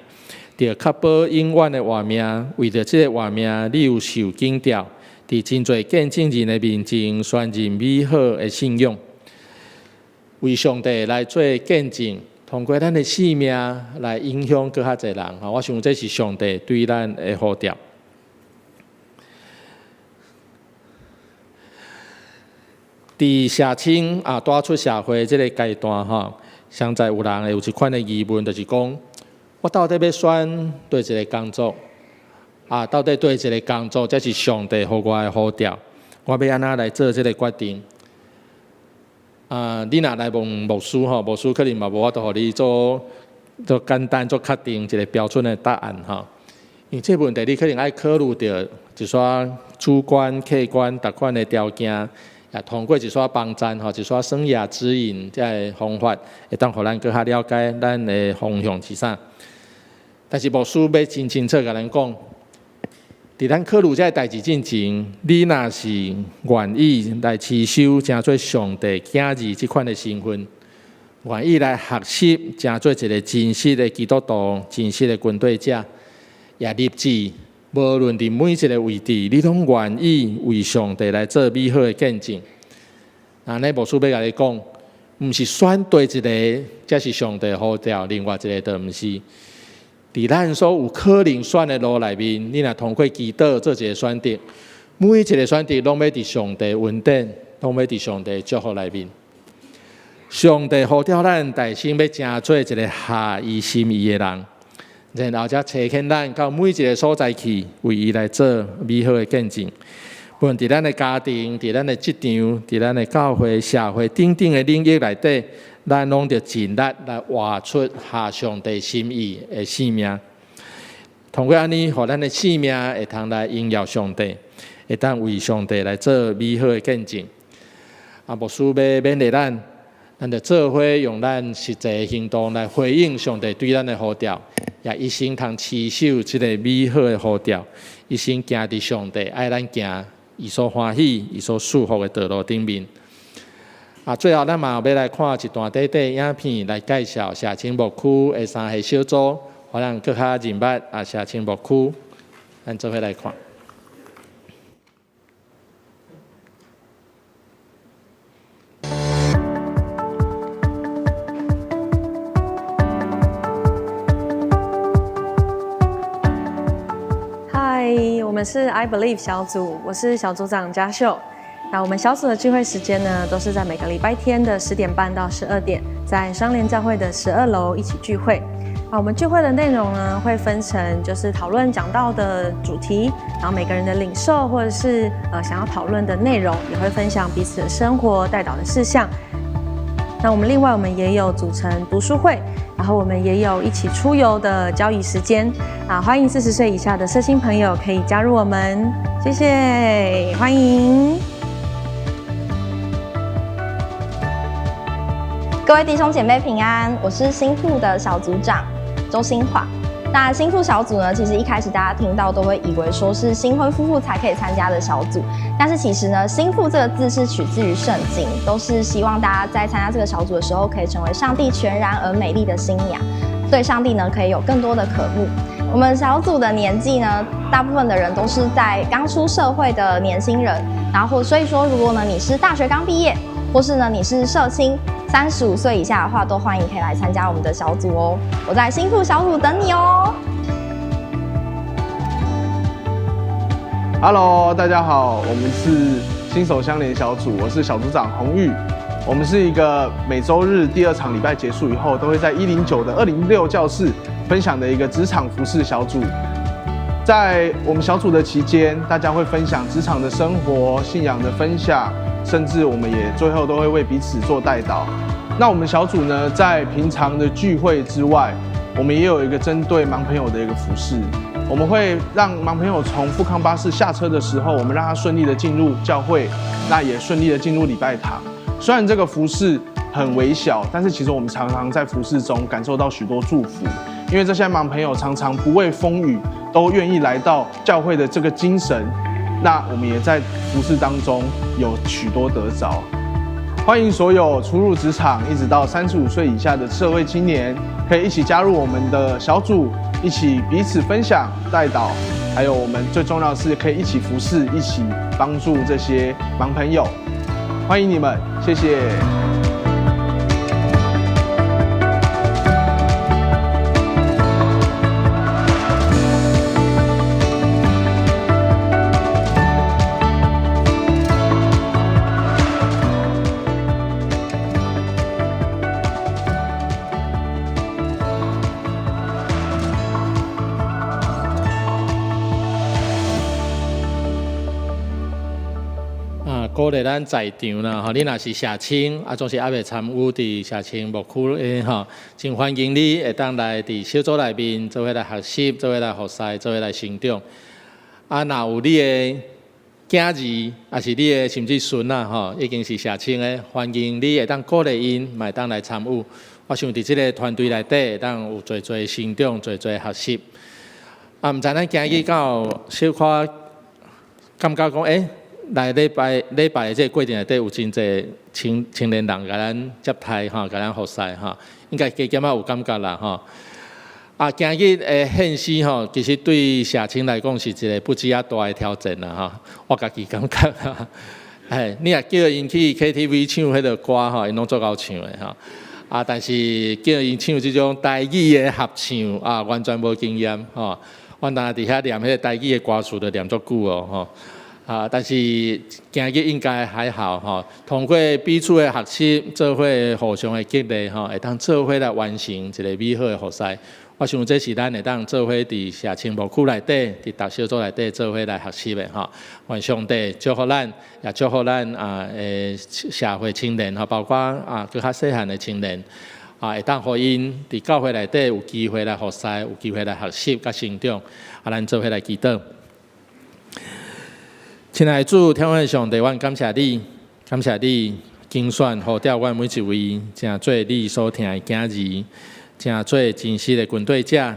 A: 著確保永遠的活命。為著這个活命，你有受檢調，佇真濟見證人的面前宣認美好的信仰，為上帝來做見證。通過咱的生命來影響閣較濟人，我想這是上帝對咱的呼召。佇社青啊，帶出社會這个階段吼，實在有人會有一款的疑問，就是講：我到底欲選佗一个工作？啊，到底佗一个工作才是上帝予我的呼召？我欲按怎來做這个決定？啊！你若來問牧師吼，牧師可能嘛無法度予你做做簡單、做確定一个標準的答案吼。因為這個問題你可能愛考慮著一寡主觀、客觀逐款的條件，也通過一寡幫贊吼，一寡生涯指引這个方法，會當予咱閣較了解咱的方向是啥。但是牧師欲真清楚共咱講，佇咱考慮這个代誌進前，你若是願意來持守成做上帝囝兒這款的身份，願意來學習，成做一个真實的基督徒、真實的跟隨者，也立志，無論佇每一个位置，你攏願意為上帝來做美好的見證。按呢，牧師欲共你講，毋是選對一个才是上帝呼召，另外一个就毋是。佇咱所有可能選的路內面，你若通過祈禱做一个選擇，每一个選擇攏欲佇上帝恩典，攏欲佇上帝祝福內面。上帝呼召咱，大心欲成做一个合伊心意的人，然後才差遣咱到每一个所在去，為伊來做美好的見證。無論佇咱的家庭、佇咱的職場、佇咱的教會、社會等等的領域內底，咱攏著盡力來活出合上帝心意的生命。通過按呢，予咱的生命會通來榮耀上帝，會當為上帝來做美好的見證。啊，牧師欲勉勵咱，咱著做伙用咱實際行動來回應上帝對咱的呼召，也一生通持守這个美好的呼召，一生行佇上帝愛咱行伊所歡喜、伊所賜福的道路頂面。啊，最後咱嘛欲來看一段短短影片，來介紹社青牧區的三个小組，予咱閣較認捌啊社青牧區，咱做伙來看。
E: 嗨，我們是 I Believe 小組，我是小組長嘉秀。那我們小組的聚會時間呢，都是在每個禮拜天的10點半到12點，在雙聯教會的12樓一起聚會。啊，我們聚會的內容呢，會分成就是討論講道的主題，然後每個人的領受或者是想要討論的內容，也會分享彼此的生活代禱的事項。那我們另外我們也有組成讀書會，然後我們也有一起出遊的交誼時間。啊，歡迎40歲以下的社青朋友可以加入我們，謝謝，歡迎。
F: 各位弟兄姐妹平安，我是新婦的小組長周新華。那新婦小組呢，其實一開始大家聽到都會以為說是新婚夫婦才可以參加的小組，但是其實呢，新婦這個字是取自於聖經，都是希望大家在參加這個小組的時候，可以成為上帝全然而美麗的新娘，對上帝呢可以有更多的渴慕。我們小組的年紀呢，大部分的人都是在剛出社會的年輕人，然後所以說，如果呢你是大學剛畢業，或是呢你是社青，35歲以下的話，都歡迎可以來參加我們的小組哦。我在新婦小組等你哦。
G: Hello，大家好，我們是新手相連小組，我是小組長洪玉。我們是一個每週日第二場禮拜結束以後，都會在109的206教室分享的一個職場服事小組。在我們小組的期間，大家會分享職場的生活、信仰的分享，甚至我們也最後都會為彼此做代禱。那我們小組呢，在平常的聚會之外，我們也有一個針對盲朋友的一個服事。我們會讓盲朋友從富康巴士下車的時候，我們讓他順利的進入教會，那也順利的進入禮拜堂。雖然這個服事很微小，但是其實我們常常在服事中感受到許多祝福，因為這些盲朋友常常不畏風雨，都願意來到教會的這個精神。那我們也在服事當中有許多得着。歡迎所有初入職場一直到35歲以下的社會青年，可以一起加入我們的小組，一起彼此分享、代禱，還有我們最重要的是可以一起服事，一起幫助這些盲朋友。歡迎你們，謝謝。
A: 鼓勵咱在場啦，吼！你若是社青，啊，總是猶未參與佇社青牧區的吼，真歡迎你會當來佇小組內面做伙來學習，做伙來服侍，做伙來成長。啊，若有你的囝兒，抑是你的甚至孫仔吼，已經是社青的，歡迎你會當鼓勵𪜶，嘛會當來參與。我想佇這个團隊內底，會當有濟濟成長，濟濟學習。啊，毋知咱今日敢有小可感覺講，欸，來禮拜禮拜的這个過程內底有真濟青青年人共咱接待吼，共咱服侍吼，應該加減仔有感覺啦吼。啊，今日的獻詩吼，其實對社青來講是一個不止仔大的挑戰啦吼。我家己感覺啦，嘿，你若叫𪜶去 KTV 唱彼个歌吼，𪜶攏足𠢕唱的吼。啊，但是叫𪜶唱這種台語的合唱啊，完全無經驗吼。阮當佇遐念彼个台語的歌詞，就念足久哦吼。啊，但是今日應該還好吼。通過彼此的學習，做伙互相的激勵吼，會當做伙來完成一個美好的服侍。我想這是咱會當做伙佇社青牧區內底，佇逐小組內底做伙來學習的吼。願上帝祝福咱，也祝福咱啊的社會青年吼，包括啊閣較細漢的青年啊，會當予𪜶佇教會內底有機會來服侍，有機會來學習佮成長。啊，咱做伙來祈禱。親愛的主，天父上帝，阮感謝你，感謝你揀選呼召阮每一位，成做你所疼的囝兒，成做真實的跟隨者，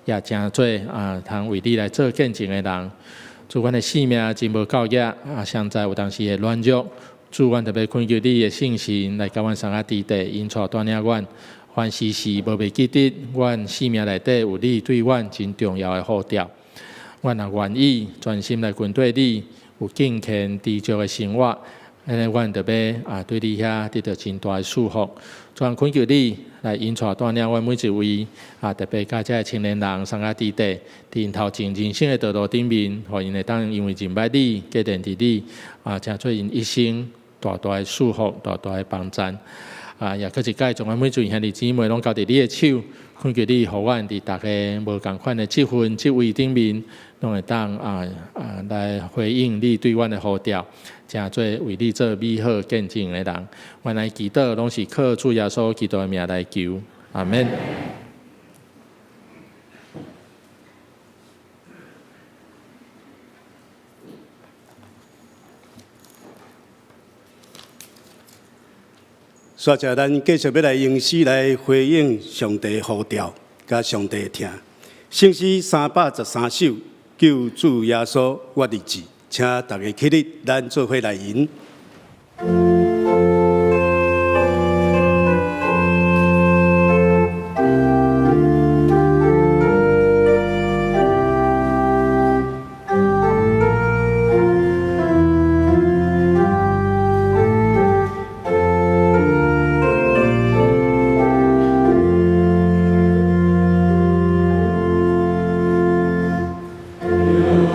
A: 也成做啊，通為你來做見證的人。主，阮的性命真無夠額，啊，常在有當時會軟弱。主，阮特別懇求你的聖神來共阮相佮佇咧，引帶帶領阮，凡時時無袂記得，阮生命內底有你對阮真重要的呼召。阮若願意專心來跟隨你，有敬虔知足的生活，按呢，阮就欲啊對你遐得著真大的祝福。主，懇求你來引帶帶領阮每一位啊，特別佮這个青年人相佮佇咧，佇𪜶頭前人生的道路頂面，予𪜶會當因為認捌你、堅定佇你啊，成做𪜶一生大大的祝福、大大的幫贊。啊，也閣一擺將阮每一位兄弟姊妹攏交佇你的手，懇求你予阮佇逐个無仝款的職份、職位頂面，攏會當啊啊來回應你對阮的呼召，成做為你做美好見證的人。阮來祈禱，攏是靠主耶穌基督的名來求，阿們。
C: 煞者，咱繼續欲來用詩來回應上帝呼召，佮上帝疼。聖詩313首，救主耶穌我立志，請大家起立，咱做伙來吟。
D: 救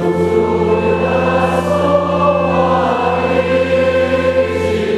D: 主耶穌，我立志。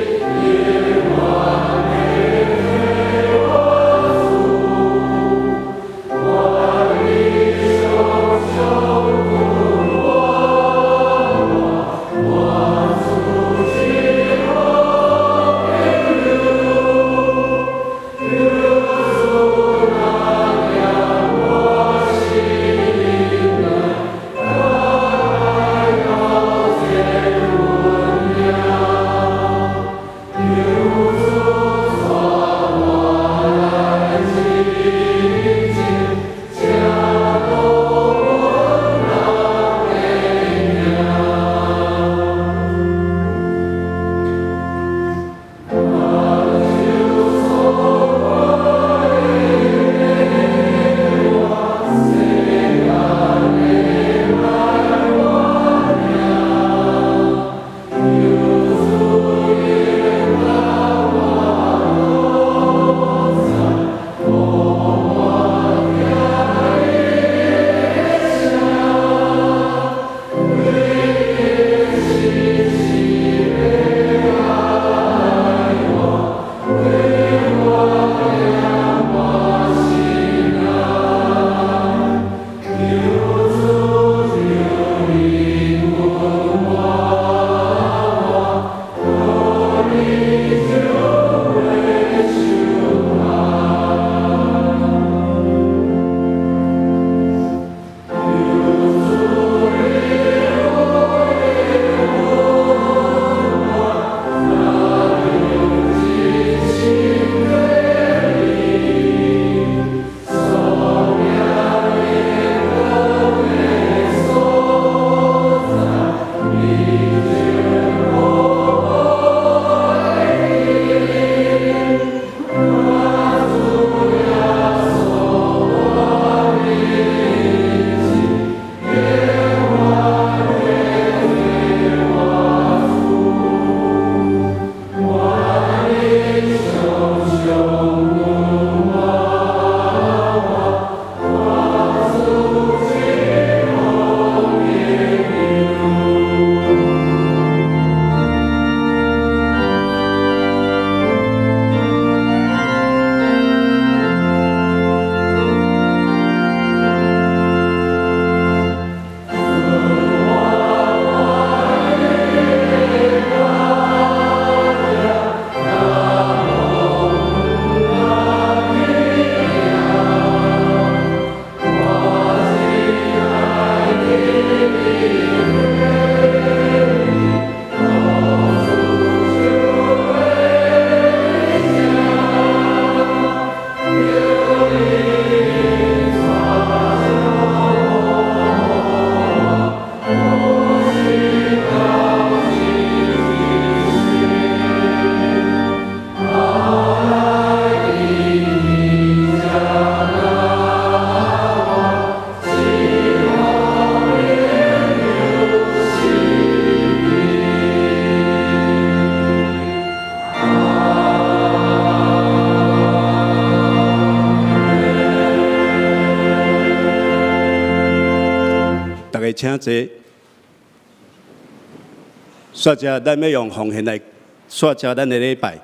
C: 請坐。煞者，咱欲用奉獻來煞結咱的禮拜。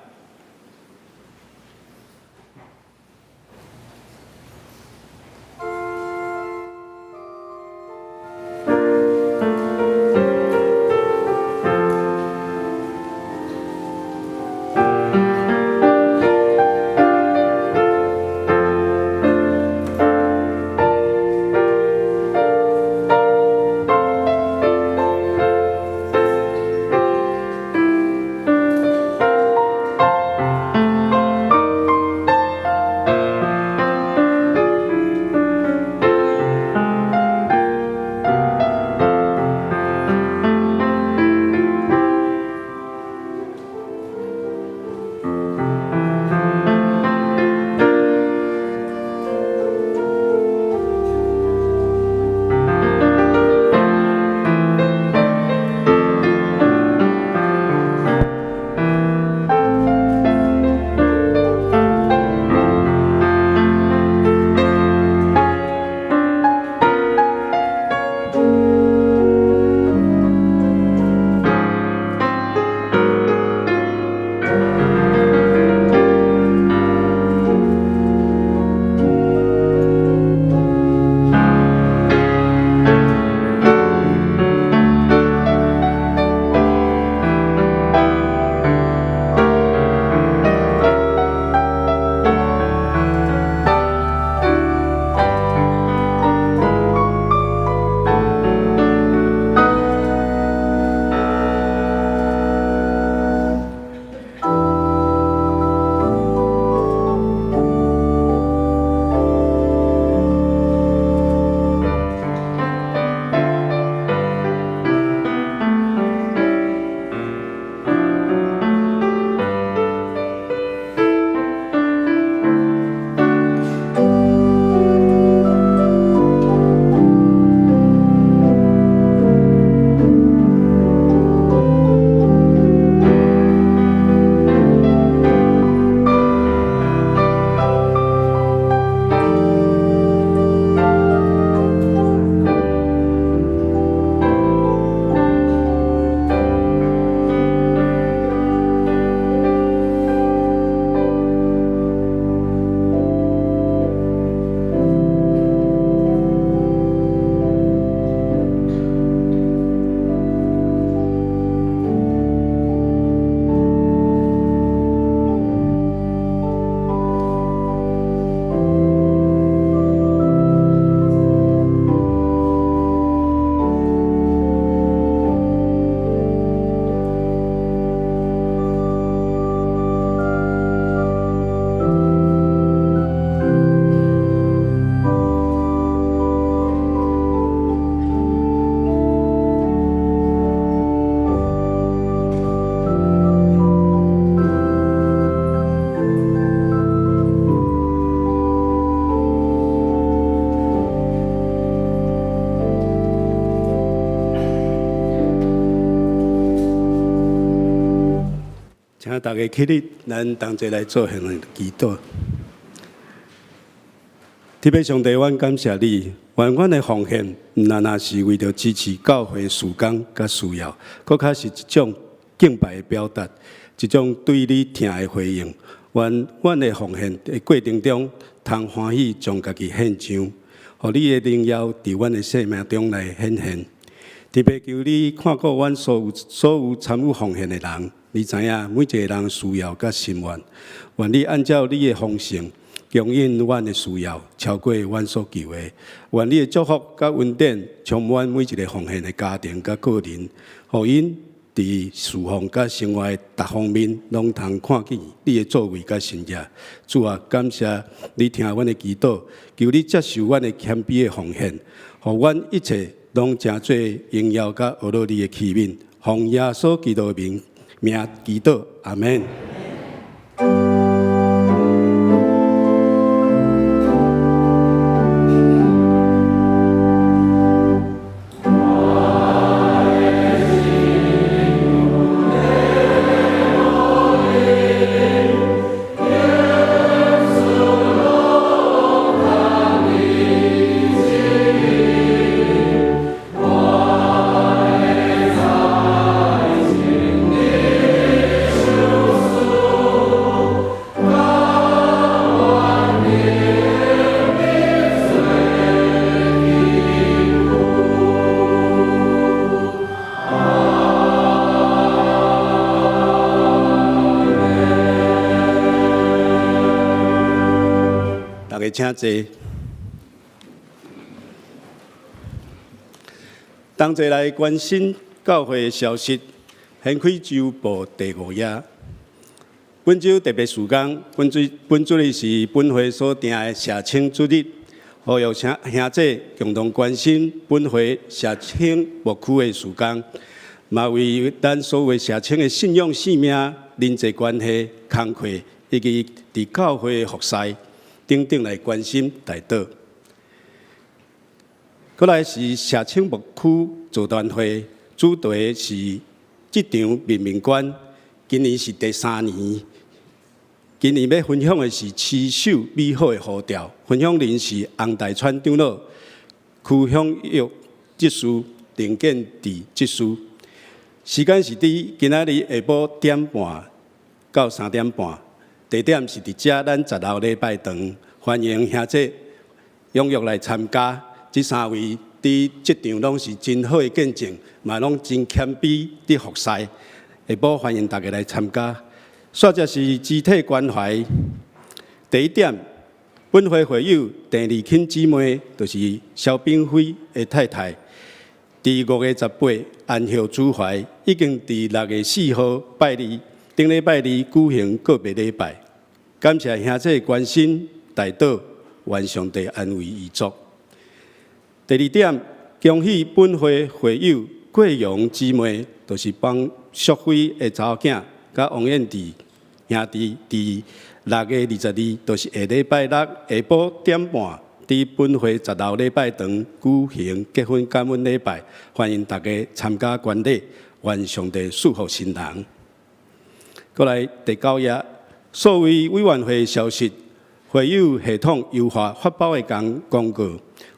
C: 請大家起立，咱同齊來做獻的祈禱。天父上帝，阮感謝你，願阮的奉獻，毋但若是為著支持教會事工佮需要，閣較是一種敬拜的表達，一種對你疼的回應。願阮的奉獻的過程中，通歡喜將家己獻上，予你的榮耀佇阮的生命中來顯現。特別求你看顧阮所有所有參與奉獻的人，你知影每一个人需要佮心願，願你按照你的豐盛供應阮的需要，超過阮所求的。願你的祝福佮恩典充滿每一个奉獻的家庭佮個人，予𪜶佇侍奉佮生活的逐方面，攏通看見你的作為佮神蹟。主啊，感謝你聽阮的祈禱，求你接受阮的謙卑的奉獻，予阮一切攏成做榮耀佮呵咾你的器皿。奉耶穌基督的名名祈禱，阿們。家請坐。同齊來關心教會的消息，掀開週報第五頁。本週特別事工，本主日是本會所定的社青主日，呼籲請兄弟共同關心本會社青牧區的事工，嘛為咱所有社青的信仰、生命、人際關係、工課以及佇教會的服侍等等來關心代禱。閣來是社青牧區座談會，主題是職場面面觀，今年是第三年。今年欲分享的是持守美好的呼召，分享人是洪大川長老、區享玉執事、林建志執事。時間是佇今仔日下晡點半到3點半，地點是佇遮咱十樓禮拜堂，歡迎兄弟踴躍來參加。這三位佇職場攏是真好的見證，嘛攏真謙卑佇服侍。下晡歡迎大家來參加。煞者是肢體關懷。第一點，本會會友鄭麗卿姊妹，就是蕭炳輝的太太，佇5月18安息主懷，已經佇6月4號拜二，頂禮拜二舉行告別禮拜。感謝兄弟關心代禱，願上帝安慰遺族。第二點，恭喜本會會友郭陽姊妹，就是幫淑輝的查某囝，佮王燕弟兄弟，佇6月22，就是下禮拜六下晡點半，佇本會十樓禮拜堂舉行結婚感恩禮拜，歡迎大家參加觀禮，願上帝賜福新人。閣來第九頁，數位委員會消息，會友系統優化發包的公告。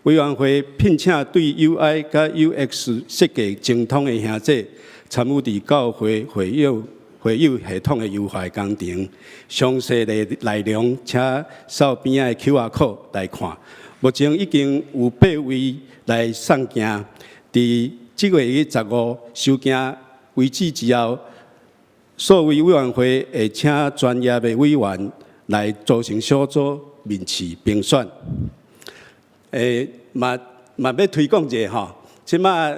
C: 委員會聘請對 UI 佮 UX 設計精通的兄弟，參與佇教會會友系統的優化工程。詳細的內容，請掃邊仔的 QR code 來看。目前已經有八位來送件，佇這個月15收件為止之後，數位委員會會請專業的委員來組成小組面試評選。嘛嘛欲推廣一下吼，這馬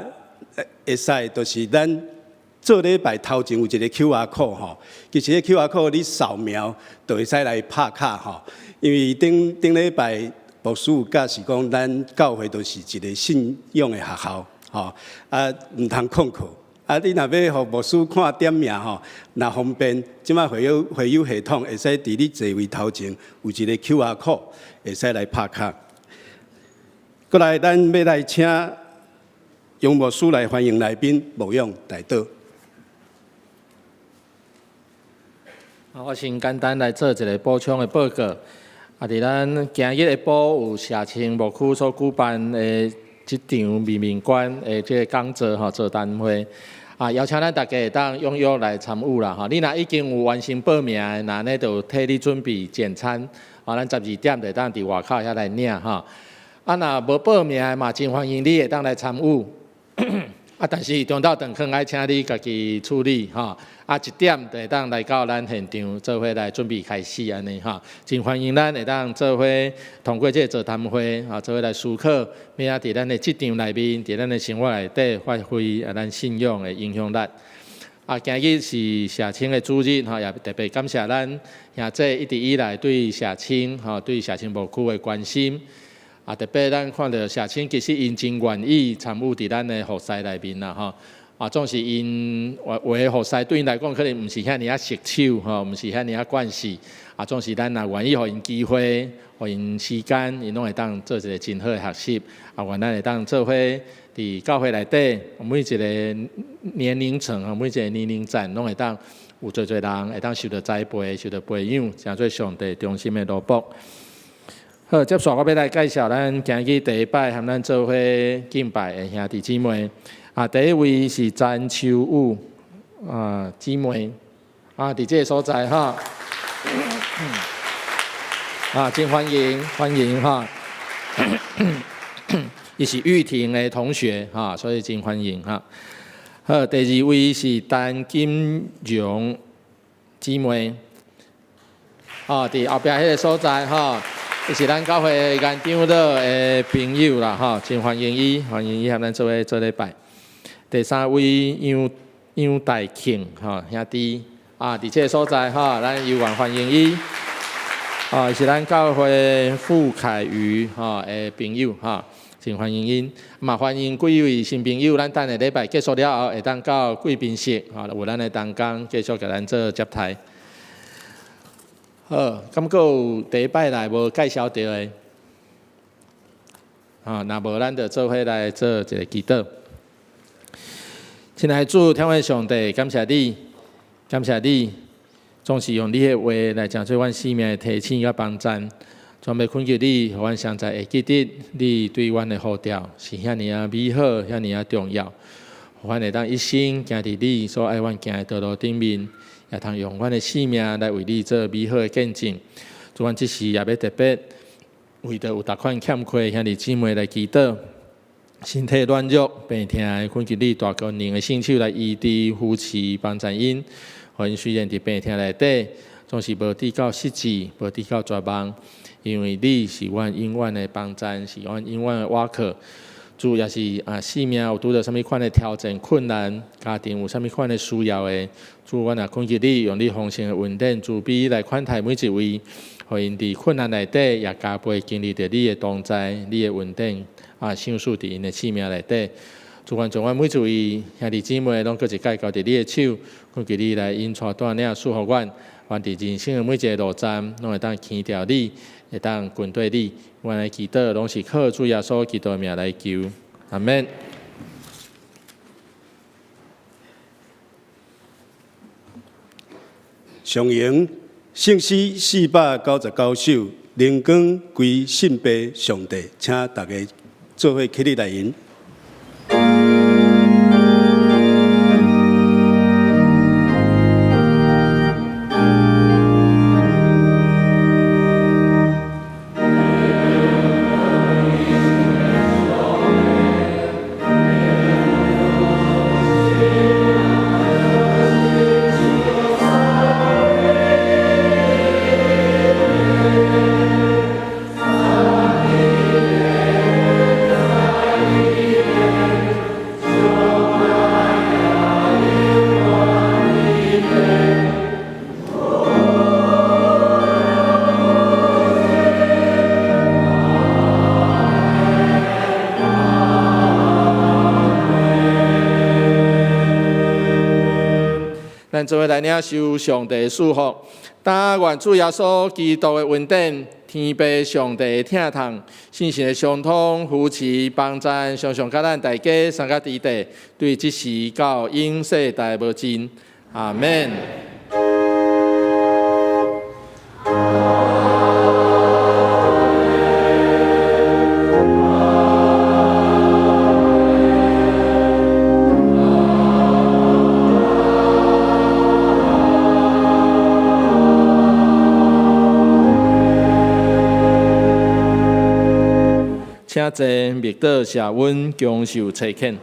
C: 會使就是咱做禮拜頭前有一個 QR code 吼，其實彼 QR code 你掃描就會使來拍卡吼，因為頂頂禮拜牧師有教示講，咱教會就是一個信仰的學校吼，啊毋通曠課。啊，你若欲予牧師看點名吼，若方便，這馬會友系統會使佇你座位頭前有一個 QR code，會使來拍卡。閣來，咱欲來請楊牧師來歡迎來賓，牧養代禱。
A: 啊，我先簡單來做一個補充的報告。啊，佇咱今日下晡有社青牧區所舉辦的這場面面觀的這個講座吼，座談會。啊，邀請咱大家會當踴躍來參與啦吼。你若已經有完成報名的，那呢就替你準備簡餐。啊，咱12點就會當佇外口遐來領吼。啊，若無報名的嘛，真歡迎你會當來參與。啊，但是中晝頓囥愛請你家己處理吼。啊，1點就會當來到咱現場做伙來準備開始按呢吼。真歡迎咱會當做伙通過這個座談會，啊，做伙來思考，欲按怎佇咱的職場內面，佇咱的生活內底發揮啊，咱信仰的影響力。啊，今日是社青的主日吼，也特別感謝咱兄弟一直以來對社青吼，對社青牧區的關心。啊，特別咱看著社青其實𪜶真願意參與佇咱的服侍內面啦吼。啊，總是𪜶有的服侍對𪜶來講可能毋是遐爾仔熟手吼，毋是遐爾仔慣勢。啊，總是咱若願意予𪜶機會，予𪜶時間，𪜶攏會當做一個真好的學習。啊，願咱會當做伙佇教會內底，每一個年齡層吼，每一個年齡層，攏會當有濟濟人會當受著栽培、受著培養，成做上帝忠心的奴僕。好，接續我欲來介紹咱今日第一擺和咱做伙敬拜的兄弟姊妹。啊，第一位是詹秋武啊姊妹，啊，佇這个所在哈。啊，真歡迎歡迎哈。伊是玉婷的同學哈，所以真歡迎哈。好，第二位是陳金榮姊妹，啊，佇後壁彼个所在哈。伊是咱教會顏長老的朋友啦，吼，真歡迎伊，歡迎伊和咱做伙做禮拜。第三位楊楊大慶，吼，兄弟啊，佇這个所在，吼，咱猶原歡迎伊。啊，伊是咱教會傅凱瑜，吼的朋友，吼，真歡迎𪜶。嘛歡迎幾位新朋友，咱等下禮拜結束了後，會當到貴賓室，吼，有咱的同工繼續共咱做接待。好，敢閣有第一擺來無介紹著的？啊，若無，咱就做伙來做一个祈禱。親愛的主，天父上帝，感謝你，感謝你，總是用你的話來成做阮生命的提醒佮幫贊。專欲懇求你，予阮常在會記得你對阮的呼召是遐爾仔美好，遐爾仔重要。予阮會當一生行佇你所愛阮行的道路頂面，也通用阮的生命來為你做美好的見證。主，阮這時也欲特別為著有逐款欠缺兄弟姊妹來祈禱，身體軟弱、病痛的，懇求你大權能的聖手來醫治、扶持、幫贊𪜶。予𪜶雖然佇病痛內底，總是無至到失志，無至到絕望，因為你是阮永遠的幫贊，是阮永遠的倚靠。主也是啊，生命有拄著啥物款的挑戰、困難，家庭有啥物款的需要的，主，阮也懇求你用你豐盛的恩典、慈悲來款待每一位，予𪜶佇困難內底也加倍經歷著你的同在、你的恩典啊，賞賜佇𪜶的生命內底。主，願將阮每一位兄弟姊妹攏閣一擺交佇你的手，懇求你來引帶帶領賜福阮，阮佇人生的每一个路站，攏會當牽著你，會當跟綴你。阮的祈禱攏是靠主耶穌基督的名來求，阿們。
C: 上詠聖詩499首，靈光歸信父上帝，請大家做伙起立來吟。
A: 咱做伙來領受上帝的祝福，但願主耶穌基督的恩典、天父上帝的疼痛、聖神的相通、扶持、幫贊，常常佮咱大家三個弟弟，對這時到永世代無盡。阿們。請坐，默禱謝恩，享受差遣。